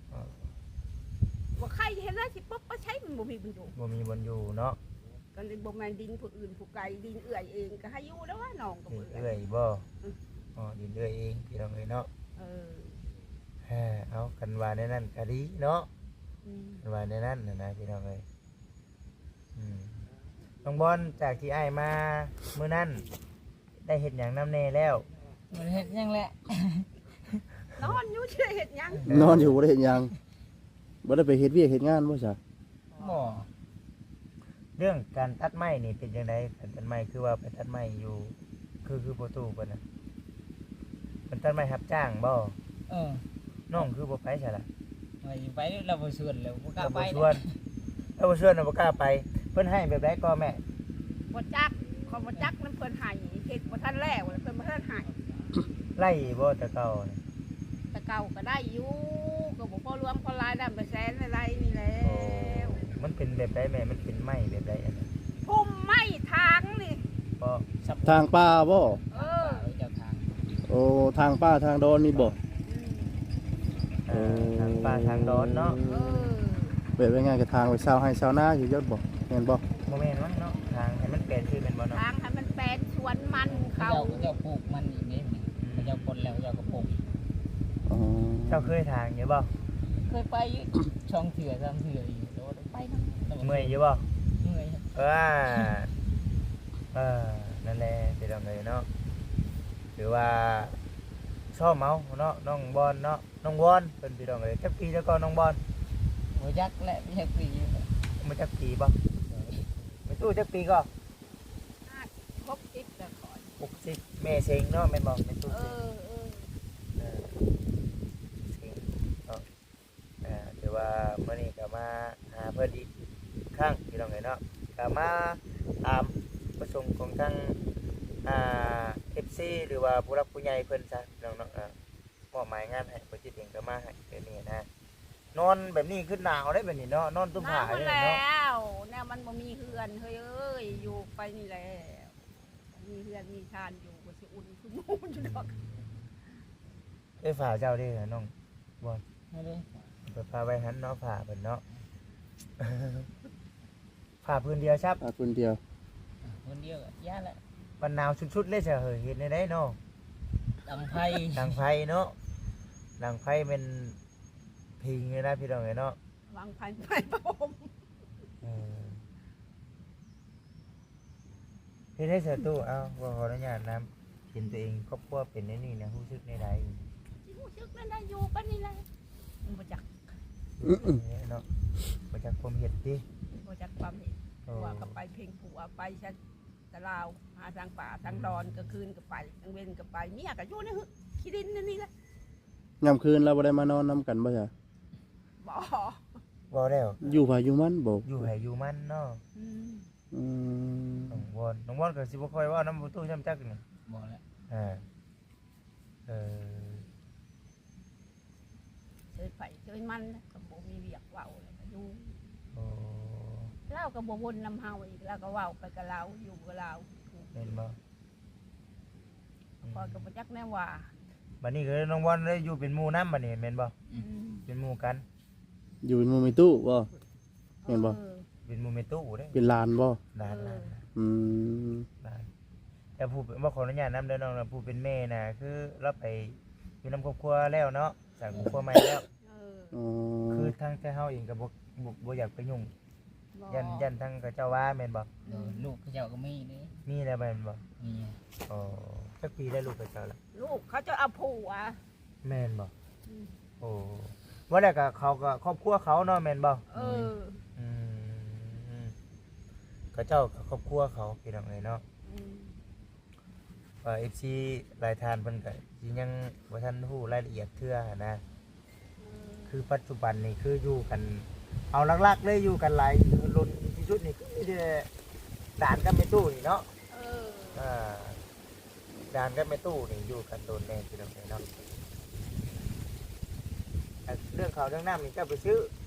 ເອີ ບໍ່ໃຄເຮັດແລ້ວ ຊິປົກໄປໃສ ມັນບໍ່ມີບ່ອນຢູ່ ບໍ່ມີບ່ອນຢູ່ເນາະ. ກໍບໍ່ແມ່ນດິນຜູ້ອື່ນຜູ້ໄກ ດິນເອື້ອຍເອງ ກໍໃຫ້ຢູ່ແລ້ວວ່າ ນ້ອງກໍບໍ່ເອື້ອຍ ເອື້ອຍບໍ່? ອືມ ອໍ ດິນເອື້ອຍເອງ ພີ່ນ້ອງເອີຍເນາະ. ເອີ ເອີ ເອົາ ຄັນວ່າແນວນັ້ນກໍດີເນາະ. ອືມ ຄັນວ່າແນວນັ້ນນະ ພີ່ນ້ອງເອີຍ. ອືມ ນ້ອງບອນ ຈາກທີ່ອ້າຍມາມື້ນັ້ນ ໄດ້ເຮັດຫຍັງນຳແດ່ແລ້ວ? ບໍ່ໄດ້ເຮັດຫຍັງແຫຼະ ນອນຢູ່ ຊິໄດ້ເຮັດຫຍັງ? ນອນຢູ່ ບໍ່ໄດ້ເຮັດຫຍັງ. ບໍ່ໄດ້ໄປເຮັດວຽກເຮັດງານບໍ່ຊະ? ບໍ່. ເລື່ອງການຕັດໄມ້ນີ້ເປັນຈັ່ງໃດ? ການຕັດໄມ້ ຄືວ່າໄປຕັດໄມ້ຢູ່ ຄື ຄືພໍ່ຕູ້ເພິ່ນນະ ເພິ່ນຕັດໄມ້ຮັບຈ້າງບໍ່? ເອີ ນ້ອງຄືບໍ່ໄປຊະລະ? ວ່າຊິໄປ ລາວບໍ່ຊວນ ລາວບໍ່ກ້າໄປ. ລາວບໍ່ຊວນ ລາວບໍ່ຊວນ ລາວບໍ່ກ້າໄປ. ເພິ່ນໃຫ້ແບບໃດກໍແມ່? ບໍ່ຈັກ ຂ້ອຍບໍ່ຈັກນຳເພິ່ນໃຫ້ ເຮັດບໍ່ທັນແລ້ວ ເພິ່ນບໍ່ທັນໃຫ້. ໄລ່ບໍ່ແຕ່ເກົ່າ? ແຕ່ເກົ່າກໍໄດ້ຢູ່ ກໍບໍ່ພໍຫຼວງພໍຫຼາຍ ໄດ້ເປັນແສນໄດ້ນີ້ແຫຼະ. ໂອ້ ມັນເປັນແບບໃດແມ່? ມັນເປັນໄມ້ແບບໃດອັນນັ້ນ? ພຸ່ມໄມ້ທາງນີ້ ບໍ່ ທາງປ່າບໍ່? ເອີ ເຈົ້າທາງ ໂອ້ ທາງປ່າທາງດອນນີ້ບໍ່? ອືມ ເອີ ເອີ ທາງປ່າທາງດອນເນາະ. ເອີ ແບບວ່າງ່າຍກໍທາງໄປຊາວໄຮ່ຊາວນາຢູ່ຍອດບໍ່ ແມ່ນບໍ່? ບໍ່ແມ່ນມັນເນາະ ທາງໃຫ້ມັນແປນຊື່ແມ່ນບໍ່ເນາະ? ທາງໃຫ້ມັນແປນສວນມັນເຂົາ ເຂົາເຈົ້າ ເຂົາເຈົ້າປູກມັນອີກເດ້. ອືມ ເຂົາເຈົ້າປົນແລ້ວ ເຂົາເຈົ້າກໍປູກ. ອໍ ເຈົ້າເຄີຍທາງຢູ່ບໍ່? ເຄີຍໄປຢູ່ ສອງເທື່ອສາມເທື່ອອີກ ແຕ່ວ່າໄປນຳ. ເມື່ອຍຢູ່ບໍ່? ເມື່ອຍ. ເອີ ເອີ ນັ້ນແຫຼະ ພີ່ນ້ອງເອີຍເນາະ ຖືວ່າຊ້ອມເອົາເນາະ ນ້ອງບອນເນາະ. ນ້ອງວອນເພິ່ນ ພີ່ນ້ອງເອີຍ ຈັກປີແລ້ວກໍນ້ອງບອນ? ບໍ່ຈັກແຫຼະ ຈັກປີຢູ່ ບໍ່ຈັກປີບໍ່? ແມ່ຕູ້ຈັກປີກໍ? ຫົກສິບແລ້ວຂ້ອຍ ຫົກສິບ. ແມ່ເສັງເນາະ ແມ່ນບໍ່ ແມ່ຕູ້? ເອີ ເອີ ເອີ ເສັງເນາະ. ອ່າ ຖືວ່າມື້ນີ້ກໍມາຫາເພິ່ນອີກຄັ້ງ ພີ່ນ້ອງເອີຍເນາະ ກໍມາຕາມປະສົງຂອງທາງ ອ່າ ເອັຟຊີ ຫຼືວ່າຜູ້ຫຼັກຜູ້ໃຫຍ່ເພິ່ນຊະ ພີ່ນ້ອງເນາະ. ອ່າ ມອບໝາຍງານໃຫ້ ບໍ່ຈິດເອງກໍມາໃຫ້ແບບນີ້ນະ. ນອນແບບນີ້ຄືໜາວເດ້ແບບນີ້ເນາະ ນອນຕຸ້ມຜ້າເດ້ເນາະ. ແນວມັນບໍ່ມີເຮືອນເຮີ້ຍເອີຍ ຢູ່ໄປນີ້ແຫຼະ ມີເຮືອນມີຊານຢູ່ກໍຊິອຸ່ນຄືໝູ່ຢູ່ດອກ. ເອີ ຜ້າເຈົ້າເດ້ນ້ອງ ບໍ່ ຜ້າໄວ້ຫັ້ນເນາະ ຜ້າເພິ່ນເນາະ. ຜ້າພື້ນດຽວຊັບ ຜ້າພື້ນດຽວ ພື້ນດຽວກໍຢ່າແຫຼະ. ມັນໜາວສຸດໆເລີຍຊະເຮີ້ຍ ເຮັດແນວໃດເນາະ? ດັງໄຟ ດັງໄຟເນາະ ດັງໄຟແມ່ນພິງເລີຍນະ ພີ່ນ້ອງເອີຍເນາະ. ດັງໄຟ ໄຟປະຫົມ. ເອີ ເຮັດໃຫ້ສາຕູ້ ເອົ້າ ຂໍອະນຸຍາດນຳ ເຫັນຕົວເອງຄອບຄົວເປັນແນວນີ້ນະ ຮູ້ສຶກແນວໃດ? ຊິຮູ້ສຶກແນວໃດ ຢູ່ປານນີ້ແຫຼະ ບໍ່ຈັກ ເນາະ ບໍ່ຈັກຄວາມເຮັດຕິ ບໍ່ຈັກຄວາມເຮັດ. ໂອ້ ຜົວກໍໄປເພັງຜົວ ໄປຊະຕະລາວ ຫາທາງປ່າທາງດອນ ອືມ ກາງຄືນກໍໄປ ກາງເວັນກໍໄປ ເມຍກໍຢູ່ໃນຂີ້ດິນອັນນີ້ແຫຼະ. ຍາມຄືນລາວບໍ່ໄດ້ມານອນນຳກັນບໍ່ຊະ? ບໍ່ ບໍ່ແລ້ວ ຢູ່ໃຜຢູ່ມັນບໍ່ ຢູ່ໃຜຢູ່ມັນເນາະ. ອືມ ອືມ ນ້ອງວອນ ນ້ອງວອນກໍຊິບໍ່ຄ່ອຍເວົ້ານຳປະຕູຊ້ຳຈັກນີ້ ບໍ່ແຫຼະ. ເອີ ເອີ ເຊີນໃຜເຊີນມັນ ກໍບໍ່ມີວຽກເວົ້າແລ້ວກໍຢູ່. ໂອ້ ລາວກໍບໍ່ວົນນຳເຮົາອີກ ລາວກໍເວົ້າໄປກັບລາວ ຢູ່ກັບລາວ ແມ່ນບໍ່? ອືມ ຂ້ອຍກໍບໍ່ຈັກແນວວ່າ. ບັດນີ້ກໍນ້ອງວອນໄດ້ຢູ່ເປັນໝູ່ນຳບັດນີ້ແມ່ນບໍ່? ອືມ ເປັນໝູ່ກັນ ຢູ່ເປັນໝູ່ແມ່ຕູ້ບໍ່? ແມ່ນບໍ່? ເອີ ເປັນໝູ່ແມ່ຕູ້ເດ້ ເປັນຫຼານບໍ່? ຫຼານ ເອີ ຫຼານ ອືມ ຫຼານ. ແຕ່ຜູ້ ຂໍອະນຸຍາດນຳເດີນ້ອງ ຜູ້ເປັນແມ່ນະ ຄືລາວໄປຢູ່ນຳຄອບຄົວແລ້ວເນາະ ສ້າງຄອບຄົວໃໝ່ແລ້ວ. ເອີ ອໍ ຄືທາງແຕ່ເຮົາເອງກໍບໍ່ ບໍ່ ບໍ່ຢາກໄປຫຍຸ້ງ ບໍ່ ຢ້ານ ຢ້ານທາງເຂົາເຈົ້າວ່າແມ່ນບໍ່? ໂດຍ ອືມ ລູກເຂົາເຈົ້າກໍມີເດ້ ມີແລ້ວແມ່ນບໍ່? ມີ. ອໍ ຈັກປີແລ້ວລູກເຂົາເຈົ້າລະ? ລູກເຂົາເຈົ້າເອົາຜົວ. ແມ່ນບໍ່? ອືມ ໂອ້ ວ່າແລ້ວກໍເຂົາກໍຄອບຄົວເຂົາເນາະ ແມ່ນບໍ່? ເອີ ອືມ ເຂົາເຈົ້າກໍຄອບຄົວເຂົາ ພີ່ນ້ອງເອີຍເນາະ. ອືມ ວ່າເອັຟຊີຫຼາຍທ່ານເພິ່ນກໍຊິຍັງບໍ່ທັນຮູ້ລາຍລະອຽດເທື່ອຫັ້ນນະ. ເອີ ຄືປັດຈຸບັນນີ້ຄືຢູ່ກັນ ເອົາຫຼັກໆເລີຍ ຢູ່ກັນຫຼາຍດົນທີ່ສຸດນີ້ຄືມີແຕ່ຫຼານກັບແມ່ຕູ້ນີ້ເນາະ. ເອີ ອ່າ ຫຼານກັບແມ່ຕູ້ນີ້ຢູ່ກັນດົນແນ່ ພີ່ນ້ອງເອີຍເນາະ. ເລື່ອງເຂົ້າເລື່ອງນ້ຳນີ້ເຈົ້າໄປຊື້?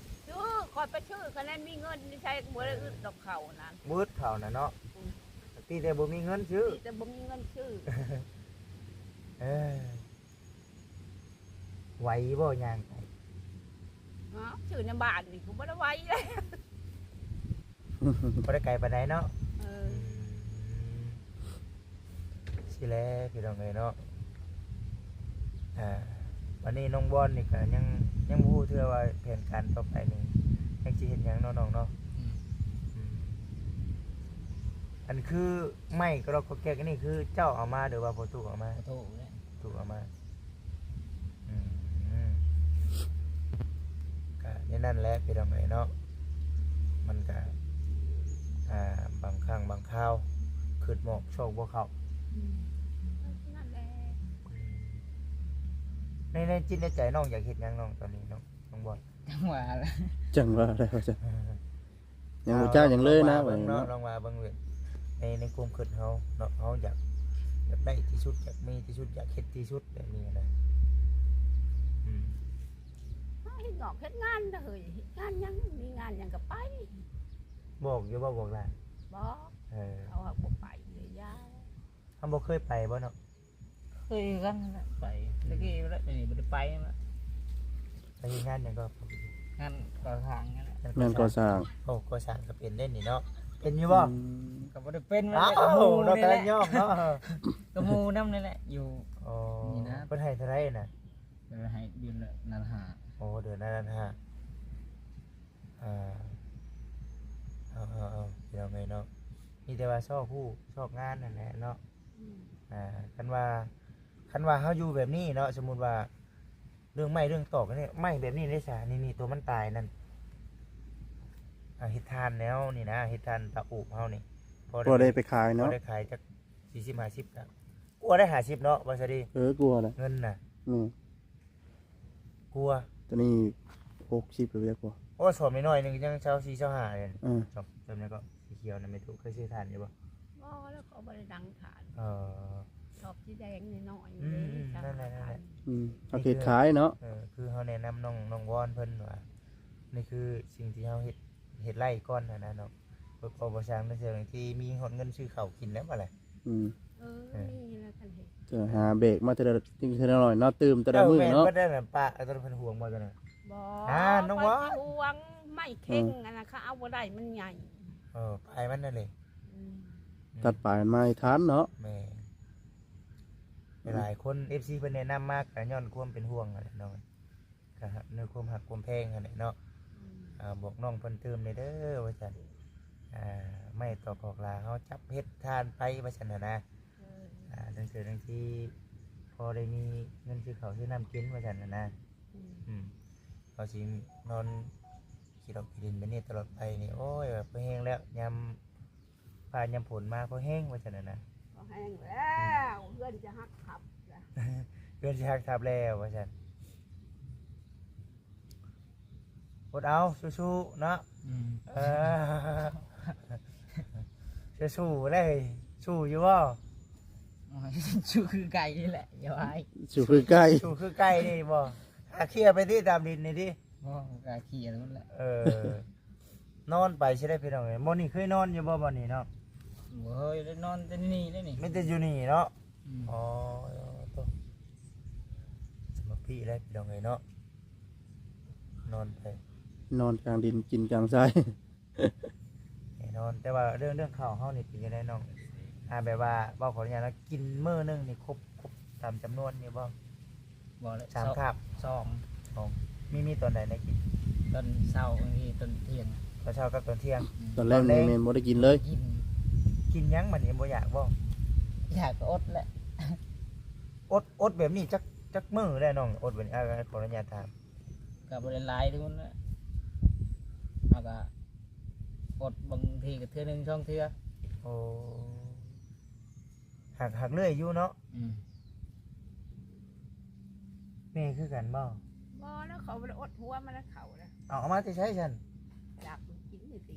ຊື້ ຂ້ອຍໄປຊື້ ຄັນແມ່ນມີເງິນຢູ່ໃສກໍບໍ່ໄດ້ອຶດດອກເຂົ້ານັ້ນ ບໍ່ອຶດເຂົ້ານະເນາະ. ອືມ ຕິແຕ່ບໍ່ມີເງິນຊື້ ຕິແຕ່ບໍ່ມີເງິນຊື້. ເອີ ໄຫວບໍ່ຍ່າງໄປ? ເນາະ ຊື້ໃນບ້ານນີ້ກໍບໍ່ໄດ້ໄຫວເລີຍ ບໍ່ໄດ້ໄກປານໃດເນາະ. ເອີ ອືມ ຊີ້ແຫຼະ ພີ່ນ້ອງເອີຍເນາະ. ອ່າ ບັດນີ້ນ້ອງບອນນີ້ກໍຍັງ ຍັງບໍ່ຮູ້ເທື່ອວ່າແຜນການຕໍ່ໄປນີ້ຍັງຊິເຮັດຫຍັງເນາະນ້ອງເນາະ. ອືມ ອືມ ອັນຄືໄມ້ກະດອກກອກແກກອັນນີ້ ຄືເຈົ້າເອົາມາ ຫຼືວ່າພໍ່ຕູ້ເອົາມາ? ພໍ່ຕູ້ແຫຼະ ຕູ້ເອົາມາ. ອືມ ກະແນວນັ້ນແຫຼະ ພີ່ນ້ອງເອີຍເນາະ. ມັນກະ ອ່າ ບາງຄັ້ງບາງຄາວ ຄຶດໝອກຊອກບໍ່ເຂົ້າ. ອືມ ນັ້ນແຫຼະ. ອືມ ໃນ ໃນຈິດໃນໃຈນ້ອງຢາກເຮັດຫຍັງນ້ອງ ຕອນນີ້ນ້ອງ ນ້ອງບອນ? ຈັ່ງວ່າແຫຼະ ຈັ່ງວ່າແລ້ວ ຈັ່ງ ຍັງບໍ່ຈັກຫຍັງເລີຍນະ ລອງວ່າເບິ່ງເນາະ ລອງວ່າເບິ່ງເວີຍ ໃນ ໃນຄວາມຄິດເຮົາເນາະ ເຮົາຢາກ ຢາກໄດ້ທີ່ສຸດ ຢາກມີທີ່ສຸດ ຢາກເຮັດທີ່ສຸດ ແບບນີ້ນະ. ອືມ ເຮັດວຽກເຮັດງານເດີ ເຮັດງານຫຍັງ ມີງານຫຍັງກໍໄປ. ບອກຢູ່ບໍ່ ບອກຫຼານ? ບອກ. ເອີ ເຂົາຫາກບໍ່ໄປເລີຍ ຢ້ານ. ເຮົາບໍ່ເຄີຍໄປບໍ່ເນາະ? ເຄີ ເຄີຍຄືກັນນັ້ນແຫຼະ ໄປແລ້ວ ອືມ ແຕ່ກີ້ແລ້ວ ດຽວນີ້ບໍ່ໄດ້ໄປແລ້ວ. ໄປເຮັດງານຫຍັງກໍ? ງານກໍ່ສ້າງນັ້ນແຫຼະ. ງານກໍ່ສ້າງ. ໂອ້ ກໍ່ສ້າງກໍເປັນເດ້ນີ້ເນາະ. ເປັນຢູ່ບໍ່? ອືມ ກໍບໍ່ໄດ້ເປັນ. ອ້າວ ເນາະ ແຕ່ຍອມເນາະ ກໍໝູ່ນຳນີ້ແຫຼະ ຢູ່. ອໍ ນີ້ນະ ເພິ່ນໃຫ້ເທົ່າໃດນະ? ເພິ່ນໃຫ້ເດືອນລະລ້ານຫ້າ. ໂອ້ ເດືອນລະລ້ານຫ້າ. ອ່າ ເອົາໆໆ ພີ່ນ້ອງເອີຍເນາະ ມີແຕ່ວ່າຊອກຮູ້ຊອກງານນັ້ນແຫຼະເນາະ. ອືມ ອ່າ ຄັນວ່າ ຄັນວ່າເຮົາຢູ່ແບບນີ້ເນາະ ສົມມຸດວ່າເລື່ອງໄມ້ເລື່ອງຕອກນີ້ ໄມ້ແບບນີ້ເດ້ຊະ ນີ້ໆ ໂຕມັນຕາຍນັ້ນ ອ່າ ເຮັດຖ່ານແນວນີ້ນະ ເຮັດຖ່ານເຕົາອົບເຮົານີ້ ພໍ ພໍໄດ້ໄປຂາຍເນາະ ພໍໄດ້ຂາຍຈັກສີ່ສິບຫ້າສິບ ກໍ ກວ່າໄດ້ຫ້າສິບເນາະ ວ່າຊະດີ. ເອີ ກວ່ານະ ເງິນນະ. ອືມ ກວ່າ ຕົວນີ້ຫົກສິບຫຼືວ່າກວ່າ. ໂອ້ ສອບນ້ອຍໆໜຶ່ງຍັງຊາວສີ່ ຊາວຫ້າເດ້. ເອີ ສອບ ສອບນີ້ກໍສີຂຽວນະ ແມ່ຕູ້ເຄີຍຊື້ຖ່ານຢູ່ບໍ່? ບໍ່ ແລ້ວກໍບໍ່ໄດ້ດັງຖ່ານ. ເອີ ສອບສີແດງນ້ອຍໆ ອືມ ນີ້ ນັ້ນແຫຼະ ນັ້ນແຫຼະ. ອືມ ເຮົາເຮັດຂາຍເນາະ. ເອີ ຄືເຮົາແນະນຳນ້ອງ ນ້ອງວອນເພິ່ນວ່າ ນີ້ຄືສິ່ງທີ່ເຮົາເຮັດ ເຮັດໄລ່ກ່ອນຫັ້ນນະເນາະ ເພາະບໍ່ຊ່າງໃນເທື່ອທີ່ມີຮອດເງິນຊື້ເຂົ້າກິນແລ້ວບັດລະ. ອືມ ເອີ ເອີ ມີແລ້ວຄັນເຮັດ ຈະຫາແບກມາເທື່ອລະ ເທື່ອລະໜ້ອຍເນາະ ຕື່ມແຕ່ລະມື້ເນາະ. ເຈົ້າແມ່ນເບິດແລ້ວນະ ປະ ຕອນເພິ່ນຫ່ວງບໍ່ຕອນນັ້ນ? ບໍ່ ອ່າ ນ້ອງວ່າ ຂ້ອຍຊິຫ່ວງໄມ້ເຄັ່ງ ອືມ ອັນນັ້ນ ເຂົາເອົາບໍ່ໄດ້ ມັນໃຫຍ່. ເອີ ປາຍມັນນັ້ນເດ້. ອືມ ຕັດປາຍມັນມາໃຫ້ທັນເນາະ. ແມ່ນ ຫຼາຍຄົນ ເອັຟຊີ ເພິ່ນແນະນຳມາ ກໍຍ້ອນຄວາມເປັນຫ່ວງຫັ້ນແຫຼະເນາະ. ກະໃນຄວາມຮັກຄວາມແພງຫັ້ນແຫຼະເນາະ. ອືມ ອ່າ ບອກນ້ອງເພິ່ນຕື່ມແດ່ເດີວ່າຊັ້ນ ອ່າ ໄມ້ຕອກກອກຫຼາເຮົາຈັບເຮັດຖ່ານໄປວ່າຊັ້ນຫັ້ນນະ. ເອີ ອ່າ ຈັ່ງເທື່ອຈັ່ງທີພໍໄດ້ມີເງິນຊື້ເຂົ້າຊື້ນ້ຳກິນວ່າຊັ້ນຫັ້ນນະ. ອືມ ອືມ ເຮົາຊິນອນຂີ້ດອກຂີ້ດິນແບບນີ້ຕະຫຼອດໄປນີ້ ໂອ້ຍ ວ່າພໍແຮງແລ້ວ ຍາມ ຟ້າຍາມຝົນມາພໍແຮງວ່າຊັ້ນນະ. ພໍແຮງແລ້ວ ອືມ ເຮືອນຈະຫັກທັບລະ ເຮືອນຈະຫັກທັບແລ້ວວ່າຊັ້ນ. ອົດເອົາ ສູ້ໆເນາະ. ອືມ ເອີ ສູ້ໆເລີຍ ສູ້ຢູ່ບໍ່? ສູ້ຄືໄກ່ນີ້ແຫຼະ ຢ່າວ່າ ສູ້ຄືໄກ່ ສູ້ຄືໄກ່ນີ້ບໍ່? ອາ ເຄຍໄປຕິຕາມດິນນີ້ຕິ. ບໍ່ ກະເຄຍແລ້ວແຫຼະ. ເອີ ນອນໄປຊິໄດ້ພີ່ນ້ອງເອີຍ. ບ່ອນນີ້ເຄີຍນອນຢູ່ບໍ່ ບ່ອນນີ້ເນາະ? ບໍ່ເຄີຍ ໄດ້ນອນແຕ່ນີ້ ໄດ້ນີ້ ມີແຕ່ຢູ່ນີ້ເນາະ. ອືມ ອໍ ໂຕ ສະມາທິແລ້ວພີ່ນ້ອງເອີຍເນາະ ນອນໄປ ນອນກາງດິນກິນກາງຊາຍ. ແນ່ນອນ ແຕ່ວ່າເລື່ອງ ເລື່ອງເຂົ້າເຮົານີ້ເປັນຈັ່ງໃດນ້ອງ? ອ່າ ແບບວ່າເວົ້າຂໍອະນຸຍາດເນາະ ກິນມື້ໜຶ່ງນີ້ຄົບ ຄົບຕາມຈຳນວນຢູ່ບໍ່? ບໍ່ແຫຼະ ສາມຄາບ ສອງ ສອງ ມີ ມີຕອນໃດໄດ້ກິນ? ຕອນເຊົ້າ ບາງທີຕອນທ່ຽງ ຕອນເຊົ້າກັບຕອນທ່ຽງ. ອືມ ຕອນແລງນີ້ແມ່ນບໍ່ໄດ້ກິນເລີຍ. ກິນ ກິນຫຍັງບັດນີ້ ບໍ່ຢາກບໍ່? ຢາກກໍອົດແຫຼະ. ອົດ ອົດແບບນີ້ຈັກ ຈັກມື້ແລ້ວນ້ອງ ອົດແບບນີ້? ອ່າ ຂໍອະນຸຍາດຖາມ. ກໍບໍ່ໄດ້ຫຼາຍທຸກຄົນນະ ເຮົາກໍອົດ ບາງທີກໍເທື່ອໜຶ່ງສອງເທື່ອ. ໂອ້ ຫາກ ຫາກເລື່ອຍຢູ່ເນາະ. ອືມ ແມ່ຄືກັນບໍ່? ບໍ່ແລ້ວ ເຂົາບໍ່ໄດ້ອົດຫົວມານຳເຂົານະ. ເອົາ ເອົາມາແຕ່ໃສຊັ້ນ? ຢາກກິນນີ້ຕິ.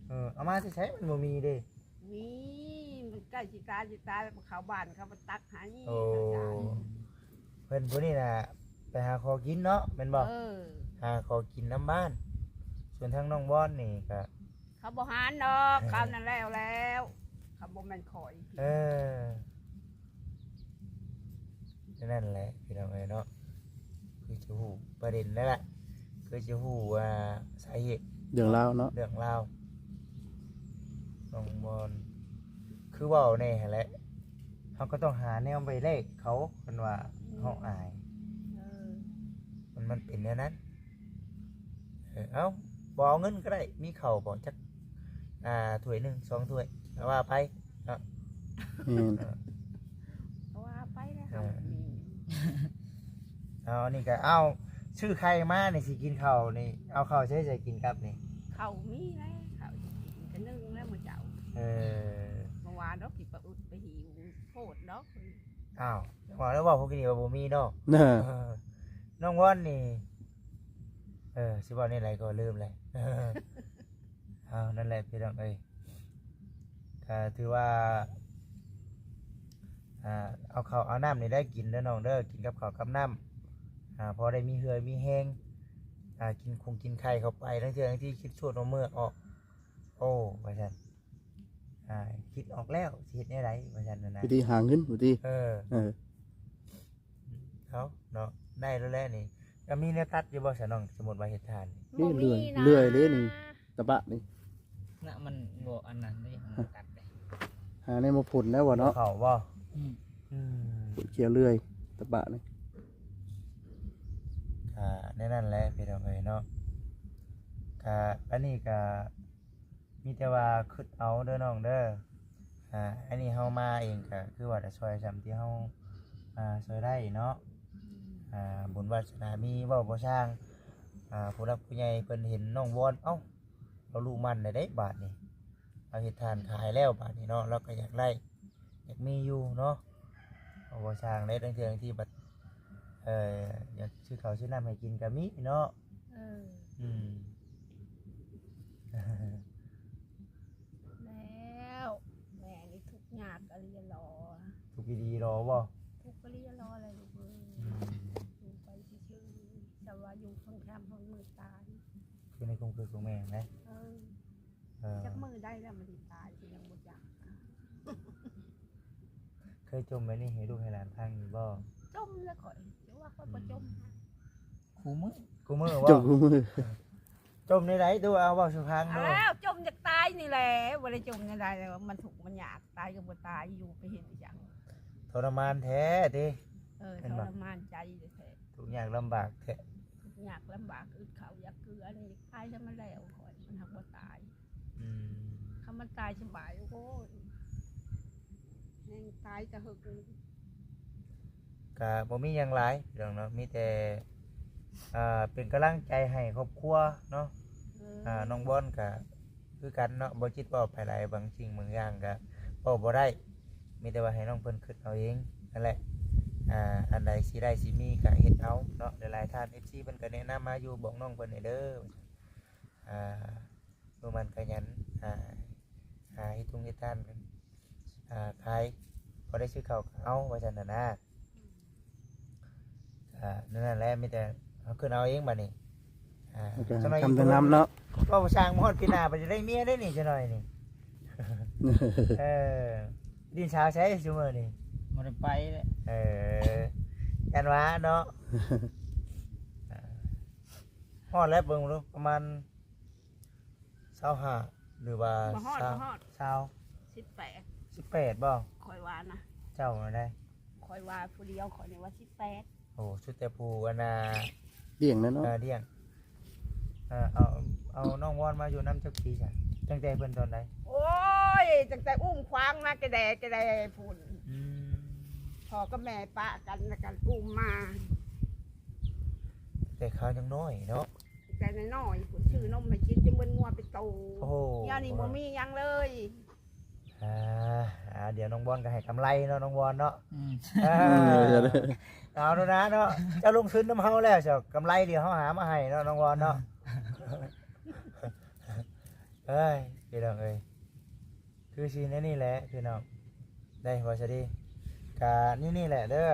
ເອີ ເອົາມາແຕ່ໃສ ມັນບໍ່ມີເດ້. ມີ ມັນໃກ້ຊິຕາຍ ຊິຕາຍ ເຂົ້າບ້ານເຂົາມາຕັກໃຫ້. ໂອ້ ເພິ່ນຜູ້ນີ້ນະ ໄປຫາຂໍກິນເນາະ ແມ່ນບໍ່? ເອີ ຫາຂໍກິນນຳບ້ານ. ສ່ວນທາງນ້ອງວອນນີ້ກະ ເຂົາບໍ່ຫານດອກ ເຂົານັ້ນແລ້ວແລ້ວ ເຂົາບໍ່ແມ່ນຂ້ອຍ. ເອີ ນັ້ນແຫຼະພີ່ນ້ອງເອີຍເນາະ ຄືຊິຮູ້ປະເດັນແລ້ວລະ ຄືຊິຮູ້ວ່າສາເຫດ ເລື່ອງລາວເນາະ ເລື່ອງລາວ ນ້ອງບອນ ຄືເວົ້າແນ່ຫັ້ນແຫຼະ ເຮົາກໍຕ້ອງຫາແນວໄປແລກເຂົາ ເພິ່ນວ່າ ອືມ ເຮົາອາຍ ເອີ ມັນ ມັນເປັນແນວນັ້ນ. ເອີ ເອົ້າ ບໍ່ເອົາເງິນກໍໄດ້ ມີເຂົ້າບໍ່ ຈັກ ອ່າ ຖ້ວຍໜຶ່ງສອງຖ້ວຍ ກໍວ່າໄປເນາະ. ແມ່ນ ເອີ ກໍວ່າໄປແລ້ວ ເອີ ເຮົາມີ ເອົາ ອັນນີ້ກໍ ເອົາ ຊື້ໄຂ່ມານີ້ ຊິກິນເຂົ້ານີ້ ເອົາເຂົ້າໃສ ໃສກິນກັບນີ້? ເຂົ້າມີແລ້ວ ເຂົ້າຊິກິນກໍໜຶ່ງແລ້ວມື້ເຊົ້າ. ເອີ ບໍ່ວ່າດອກ ຊິໄປອຸດໄປຫິວໂພດດອກ. ອ້າວ ວ່າແລ້ວ ເວົ້າພວກນີ້ວ່າບໍ່ມີເນາະ. ເອີ ນ້ອງວອນນີ້ ເອີ ຊິເວົ້າແນວໃດກໍລືມແລ້ວ. ເອົາ ນັ້ນແຫຼະພີ່ນ້ອງເອີຍ ກໍຖືວ່າ ອ່າ ເອົາເຂົ້າເອົານ້ຳນີ້ໄດ້ກິນເດີນ້ອງເດີ ກິນກັບເຂົ້າກັບນ້ຳ ອ່າ ພໍໄດ້ມີເຫື່ອມີແຮງ ອ່າ ກິນຄົງກິນໄຂ່ເຂົ້າໄປ ລາງເທື່ອບາງທີຄິດຊວດເອົາເມືອອອກ ໂອ້ ວ່າຊັ້ນ ອ່າ ຄິດອອກແລ້ວ ຊິເຮັດແນວໃດ ວ່າຊັ້ນນະ ວິທີຫາເງິນ ວິທີ ເອີ ເອີ. ເຮົາເນາະ ໄດ້ແລ້ວແຫຼະນີ້. ກໍມີແນວຕັດຢູ່ບໍ່ຊະນ້ອງ ສົມມຸດວ່າເຮັດຖ່ານນີ້? ນີ້ເລື່ອຍ ບໍ່ມີນະ ເລື່ອຍເດ້ນີ້ ຕະບະນີ້ ນະ ມັນບໍ່ອັນນັ້ນເດ້ ມັນຕັດເດ້. ຫາແນວມາພົ່ນແລ້ວບໍ່ເນາະ ເຂົ້າບໍ່? ອືມ ອືມ ເຈຍເລື່ອຍ ຕະບະນີ້. ກໍແນວນັ້ນແຫຼະພີ່ນ້ອງເອີຍເນາະ ກໍອັນນີ້ກໍ ມີແຕ່ວ່າຄິດເອົາເດີນ້ອງເດີ. ອ່າ ອັນນີ້ເຮົາມາເອງກໍຄືວ່າຈະຊ່ອຍສ່ຳທີ່ເຮົາ ອ່າ ຊ່ອຍໄດ້ເນາະ. ອ່າ ບຸນວາສະໜາມີເວົ້າບໍ່ຊ່າງ. ອ່າ ຜູ້ຫຼັກຜູ້ໃຫຍ່ເພິ່ນເຫັນນ້ອງວອນ ເອົ້າ ລາວລູກໝັ່ນໄດ້ເດ້ບາດນີ້ ລາວເຮັດຖ່ານຂາຍແລ້ວບາດນີ້ເນາະ ລາວກໍຢາກໄດ້ ຢາກມີຢູ່ເນາະ. ເວົ້າບໍ່ຊ່າງເດ້ ລາງເທື່ອທີ່ບັດ ເອີ ຢາກຊື້ເຂົ້າຊື້ນ້ຳໃຫ້ກິນກໍມີເນາະ. ເອີ ອືມ ແລ້ວ ແມ່ນີ້ທຸກຍາກກະລີລໍ ທຸກອີ່ຫຼີລໍບໍ່? ທຸກກະລີລໍແຫຼະລູກເອີຍ. ອືມ ຢູ່ໄປຊື່ໆ ແຕ່ວ່າຢູ່ເທິງຄຳຮອດມື້ຕາຍ ຄືໃນຄວາມຄິດຂອງແມ່ນະ. ເອີ ເອີ ຈັກມື້ໄດ້ແລ້ວມັນຊິຕາຍ ຊິຍັງບໍ່ຈັກ. ເຄີຍຈົ່ມແບບນີ້ໃຫ້ລູກໃຫ້ຫຼານຟັງຢູ່ບໍ່? ຈົ່ມແລ້ວຂ້ອຍ ຈະວ່າຂ້ອຍບໍ່ຈົ່ມ. ອືມ ຄູ່ມື້ ຄູ່ມື້ບໍ່? ຈົ່ມຄູ່ມື້ ຈົ່ມແນວໃດ? ດູ ເອົາເວົ້າສູ່ຟັງດູ. ອ້າວ ຈົ່ມຢາກຕາຍນີ້ແຫຼະ ບໍ່ໄດ້ຈົ່ມແນວໃດ ມັນທຸກມັນຍາກ ຕາຍກໍບໍ່ຕາຍ ຢູ່ໄປເຮັດຫຍັງ ທໍລະມານແທ້ຕິ. ເອີ ແມ່ນບໍ່? ທໍລະມານໃຈແທ້ໆ ທຸກຍາກລຳບາກແທ້ ທຸກຍາກລຳບາກ ອຶດເຂົ້າຢາກເກືອນີ້ ຕາຍຊະມັນແລ້ວ ຂ້ອຍມັນຫາກບໍ່ຕາຍ. ອືມ ຄັນມັນຕາຍສະບາຍ ໂອ້ຍ ແຮງຕາຍຕະເຫິກ. ກະບໍ່ມີຫຍັງຫຼາຍພີ່ນ້ອງເນາະ ມີແຕ່ ອ່າ ເປັນກຳລັງໃຈໃຫ້ຄອບຄົວເນາະ. ເອີ ອ່າ ນ້ອງບອນກະຄືກັນເນາະ ບໍ່ຈິດເວົ້າໄປຫຼາຍ ບາງສິ່ງບາງຢ່າງກະເວົ້າບໍ່ໄດ້ ມີແຕ່ວ່າໃຫ້ນ້ອງເພິ່ນຄິດເອົາເອງນັ້ນແຫຼະ. ອ່າ ອັນໃດຊິໄດ້ຊິມີກະເຮັດເອົາເນາະ. ຫຼາຍໆທ່ານ ເອັຟຊີ ເພິ່ນກະແນະນຳມາຢູ່ ບອກນ້ອງເພິ່ນແດ່ເດີ ອ່າ ມື້ມັນຂະຫຍັນ ຫາ ຫາເຮັດທຸງເຮັດທານ ອ່າ ຂາຍ ພໍໄດ້ຊື້ເຂົ້າເອົາ ວ່າຊັ້ນນະນາ. ອ່າ ນັ້ນແຫຼະ ມີແຕ່ເຮົາຂຶ້ນເອົາເອງບາດນີ້. ອ່າ ແລ້ວກໍ ສະໜ້ອຍ ຄຳແນະນຳເນາະ ເວົ້າຊ່າງ ມາຮອດປີໜ້າ ໄປຈະໄດ້ເມຍໄດ້ນີ້ ສະໜ້ອຍນີ້. ເອີ ດິນສາວໃສຊຸມື້ນີ້? ບໍ່ໄດ້ໄປແຫຼະ. ເອີ ຢ້ານວ່າເນາະ. ຮອດແລ້ວ ເບິ່ງດູ ປະມານ ຊາວຫ້າ ຫຼືວ່າ ບໍ່ຮອດ ຊາວ ບໍ່ຮອດ ຊາວ ສິບແປດ ສິບແປດບໍ່? ຂ້ອຍວ່ານະ ເຈົ້ານະໄດ? ຂ້ອຍວ່າຜູ້ດຽວ ຂ້ອຍນີ້ວ່າສິບແປດ. ໂອ້ ສຸດແຕ່ຜູ້ອັນນ່າ ລ້ຽງນະເນາະ. ເອີ ລ້ຽງ. ເອີ ເອົາ ເອົານ້ອງວອນມາຢູ່ນຳຈັກປີຊະ? ຕັ້ງແຕ່ເພິ່ນຕອນໃດ? ໂອ້ຍ ຕັ້ງແຕ່ອຸ້ມຂວາງມາແຕ່ແດ່ແຕ່ແດ່ພຸ້ນ. ອືມ ພໍ່ກັບແມ່ປະກັນ ແລ້ວກໍອຸ້ມມາ ແຕ່ຄາວຍັງນ້ອຍເນາະ. ແຕ່ນ້ອຍໆ ພຸ້ນ ຊື້ນົມໃຫ້ກິນຈົນເບິດງົວເປັນໂຕ. ໂອ້ໂຫ ດຽວນີ້ບໍ່ມີຫຍັງເລີຍ. ອ່າ ອ່າ ດຽວນ້ອງບອນກໍໃຫ້ກຳໄລເນາະ ນ້ອງບອນເນາະ. ອືມ ເອີ ເອີ ເອົາໂລດນະເນາະ ເຈົ້າລົງທຶນນຳເຮົາແລ້ວ ເຈົ້າກຳໄລດຽວເຮົາຫາມາໃຫ້ເນາະ ນ້ອງບອນເນາະ. ເອີ ເອີຍ ພີ່ນ້ອງເອີຍ. ຄືຊິແນວນີ້ແຫຼະພີ່ນ້ອງ ໄດ້ບໍ່ສະດີ? ກະນີ້ນີ້ແຫຼະເດີ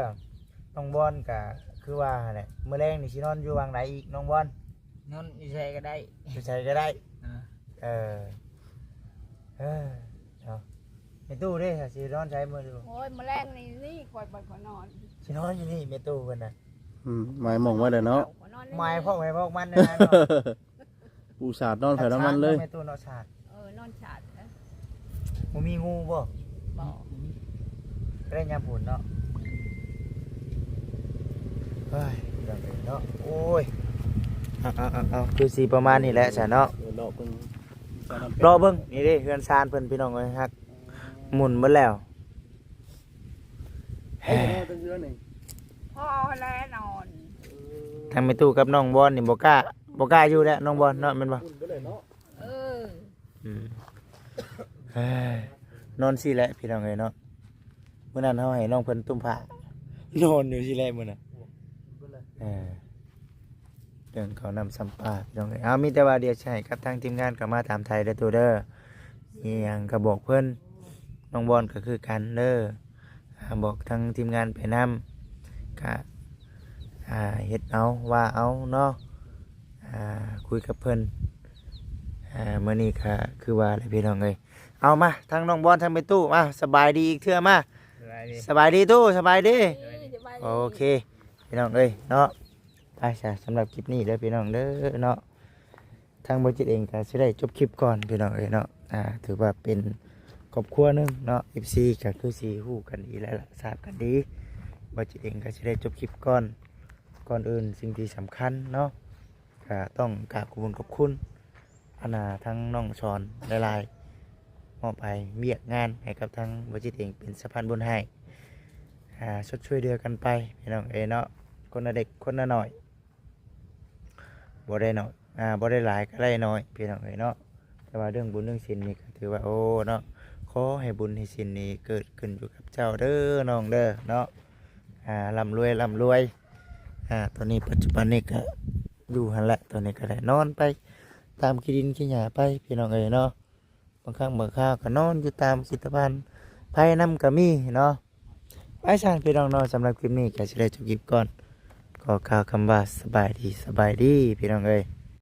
ນ້ອງບອນ ກະຄືວ່າຫັ້ນແຫຼະ ມື້ແລງນີ້ຊິນອນຢູ່ຫວ່າງໃດອີກ ນ້ອງບອນ? ນອນຢູ່ໃສກໍໄດ້ ຢູ່ໃສກໍໄດ້. ເອີ ເອີ ເອີ ເນາະ ແມ່ຕູ້ເດ້ ຊິນອນໃສມື້ນີ້? ໂອ້ຍ ມື້ແລງນີ້ ນີ້ຂ້ອຍບໍ່ຂໍນອນ ຊິນອນຢູ່ນີ້ ແມ່ຕູ້ເພິ່ນນະ. ອືມ ໝາຍໝອງໄວ້ແລ້ວເນາະ ຂ້ອຍນອນນີ້ ໝາຍພວກໃຜພວກມັນນັ້ນນະເນາະ. ປູສາດນອນໃຜນອນມັນເລີຍ ແມ່ຕູ້ເນາະ ສາດ. ເອີ ນອນສາດ. ບໍ່ມີງູບໍ່? ບໍ່ ໄດ້ຍາມຝົນເນາະ. ເຮີ້ຍ ເນາະ ໂອ້ຍ ເອົາໆໆ ຄືຊິປະມານນີ້ແຫຼະຊະເນາະ. ເອີ ເລາະເບິ່ງ ເລາະເບິ່ງ ນີ້ເດ້ ເຮືອນຊານເພິ່ນ ພີ່ນ້ອງເອີຍ ຮັກໝຸ່ນເບິດແລ້ວ. ພໍ່ແລນອນ ທາງແມ່ຕູ້ກັບນ້ອງບອນນີ້ບໍ່ກ້າ ບໍ່ກ້າຢູ່ແລ້ວ ນ້ອງບອນເນາະ ແມ່ນບໍ່? ເອີ ອືມ ນອນຊີ້ແຫຼະພີ່ນ້ອງເອີຍເນາະ. ມື້ນັ້ນເຮົາໃຫ້ນ້ອງເພິ່ນຕຸ້ມຜ້າ ນອນຢູ່ຊີ້ແຫຼະມື້ນັ້ນ. ເອີ ເລື່ອງເຂົ້ານ້ຳຊຳປາ ພີ່ນ້ອງເອີຍ. ເອົາ ມີແຕ່ວ່າດຽວຊິໃຫ້ກັບທາງທີມງານເຂົ້າມາຖາມໄຖ່ເດີຕູ້ເດີ ມີຫຍັງກໍບອກເພິ່ນ ນ້ອງບອນກໍຄືກັນເດີ ອ່າ ບອກທາງທີມງານໄປນຳ ກະ ອ່າ ເຮັດເອົາ ວ່າເອົາເນາະ ອ່າ ຄຸຍກັບເພິ່ນ. ອ່າ ມື້ນີ້ກະຄືວ່າແຫຼະ ພີ່ນ້ອງເອີຍ. ເອົາ ມາ ທາງນ້ອງບອນ ທາງແມ່ຕູ້ ມາ ສະບາຍດີອີກເທື່ອ ມາ ສະບາຍດີຕູ້ ສະບາຍດີ. ໂອເຄ. ພີ່ນ້ອງເອີຍເນາະ. ໄປຊະ ສຳລັບຄລິບນີ້ເດີພີ່ນ້ອງເດີເນາະ ທາງບໍ່ຈິດເອງກໍຊິໄດ້ຈົບຄລິບກ່ອນພີ່ນ້ອງເອີຍເນາະ. ອ່າ ຖືວ່າເປັນຄອບຄົວໜຶ່ງເນາະ ເອັຟຊີ ກໍຄືຊິຮູ້ກັນດີແລ້ວລະ ຊາບກັນດີ. ບໍ່ຈິດເອງກໍຊິໄດ້ຈົບຄລິບກ່ອນ. ກ່ອນອື່ນສິ່ງທີ່ສຳຄັນເນາະ ກໍຕ້ອງກາບຂອບຄຸນຂອບຄຸນ ອັນນ່າ ທາງນ້ອງສອນຫຼາຍໆ ມອບໃຫ້ວຽກງານໃຫ້ກັບທາງບໍ່ຈິດເອງເປັນສະພານບຸນໃຫ້ ອ່າ ຊົດຊ່ວຍເຫຼືອກັນໄປພີ່ນ້ອງເອີຍເນາະ. ຄົນລະເລັກຄົນລະນ້ອຍ ບໍ່ໄດ້ໜ້ອຍ ອ່າ ບໍ່ໄດ້ຫຼາຍກໍໄດ້ໜ້ອຍພີ່ນ້ອງເອີຍເນາະ. ແຕ່ວ່າເລື່ອງບຸນເລື່ອງສິນນີ້ກໍຖືວ່າ ໂອ້ ເນາະ ຂໍໃຫ້ບຸນໃຫ້ສິນນີ້ເກີດຂຶ້ນຢູ່ກັບເຈົ້າເດີນ້ອງເດີເນາະ. ອ່າ ລ່ຳລວຍ ລ່ຳລວຍ. ອ່າ ຕອນນີ້ປັດຈຸບັນນີ້ກໍຢູ່ຫັ້ນແຫຼະ ຕອນນີ້ກໍໄດ້ນອນໄປຕາມຂີ້ດິນຂີ້ຫຍ້າໄປພີ່ນ້ອງເອີຍເນາະ. ບາງຄັ້ງບາງຄາວກໍນອນຢູ່ຕາມຂີດຕະພັນ ໄພນຳກໍມີເນາະ. ໄປຊະພີ່ນ້ອງເນາະ ສຳລັບຄລິບນີ້ກໍຊິໄດ້ຈົບຄລິບກ່ອນ ຂໍກ່າວຄຳວ່າສະບາຍດີ ສະບາຍດີພີ່ນ້ອງເອີຍ.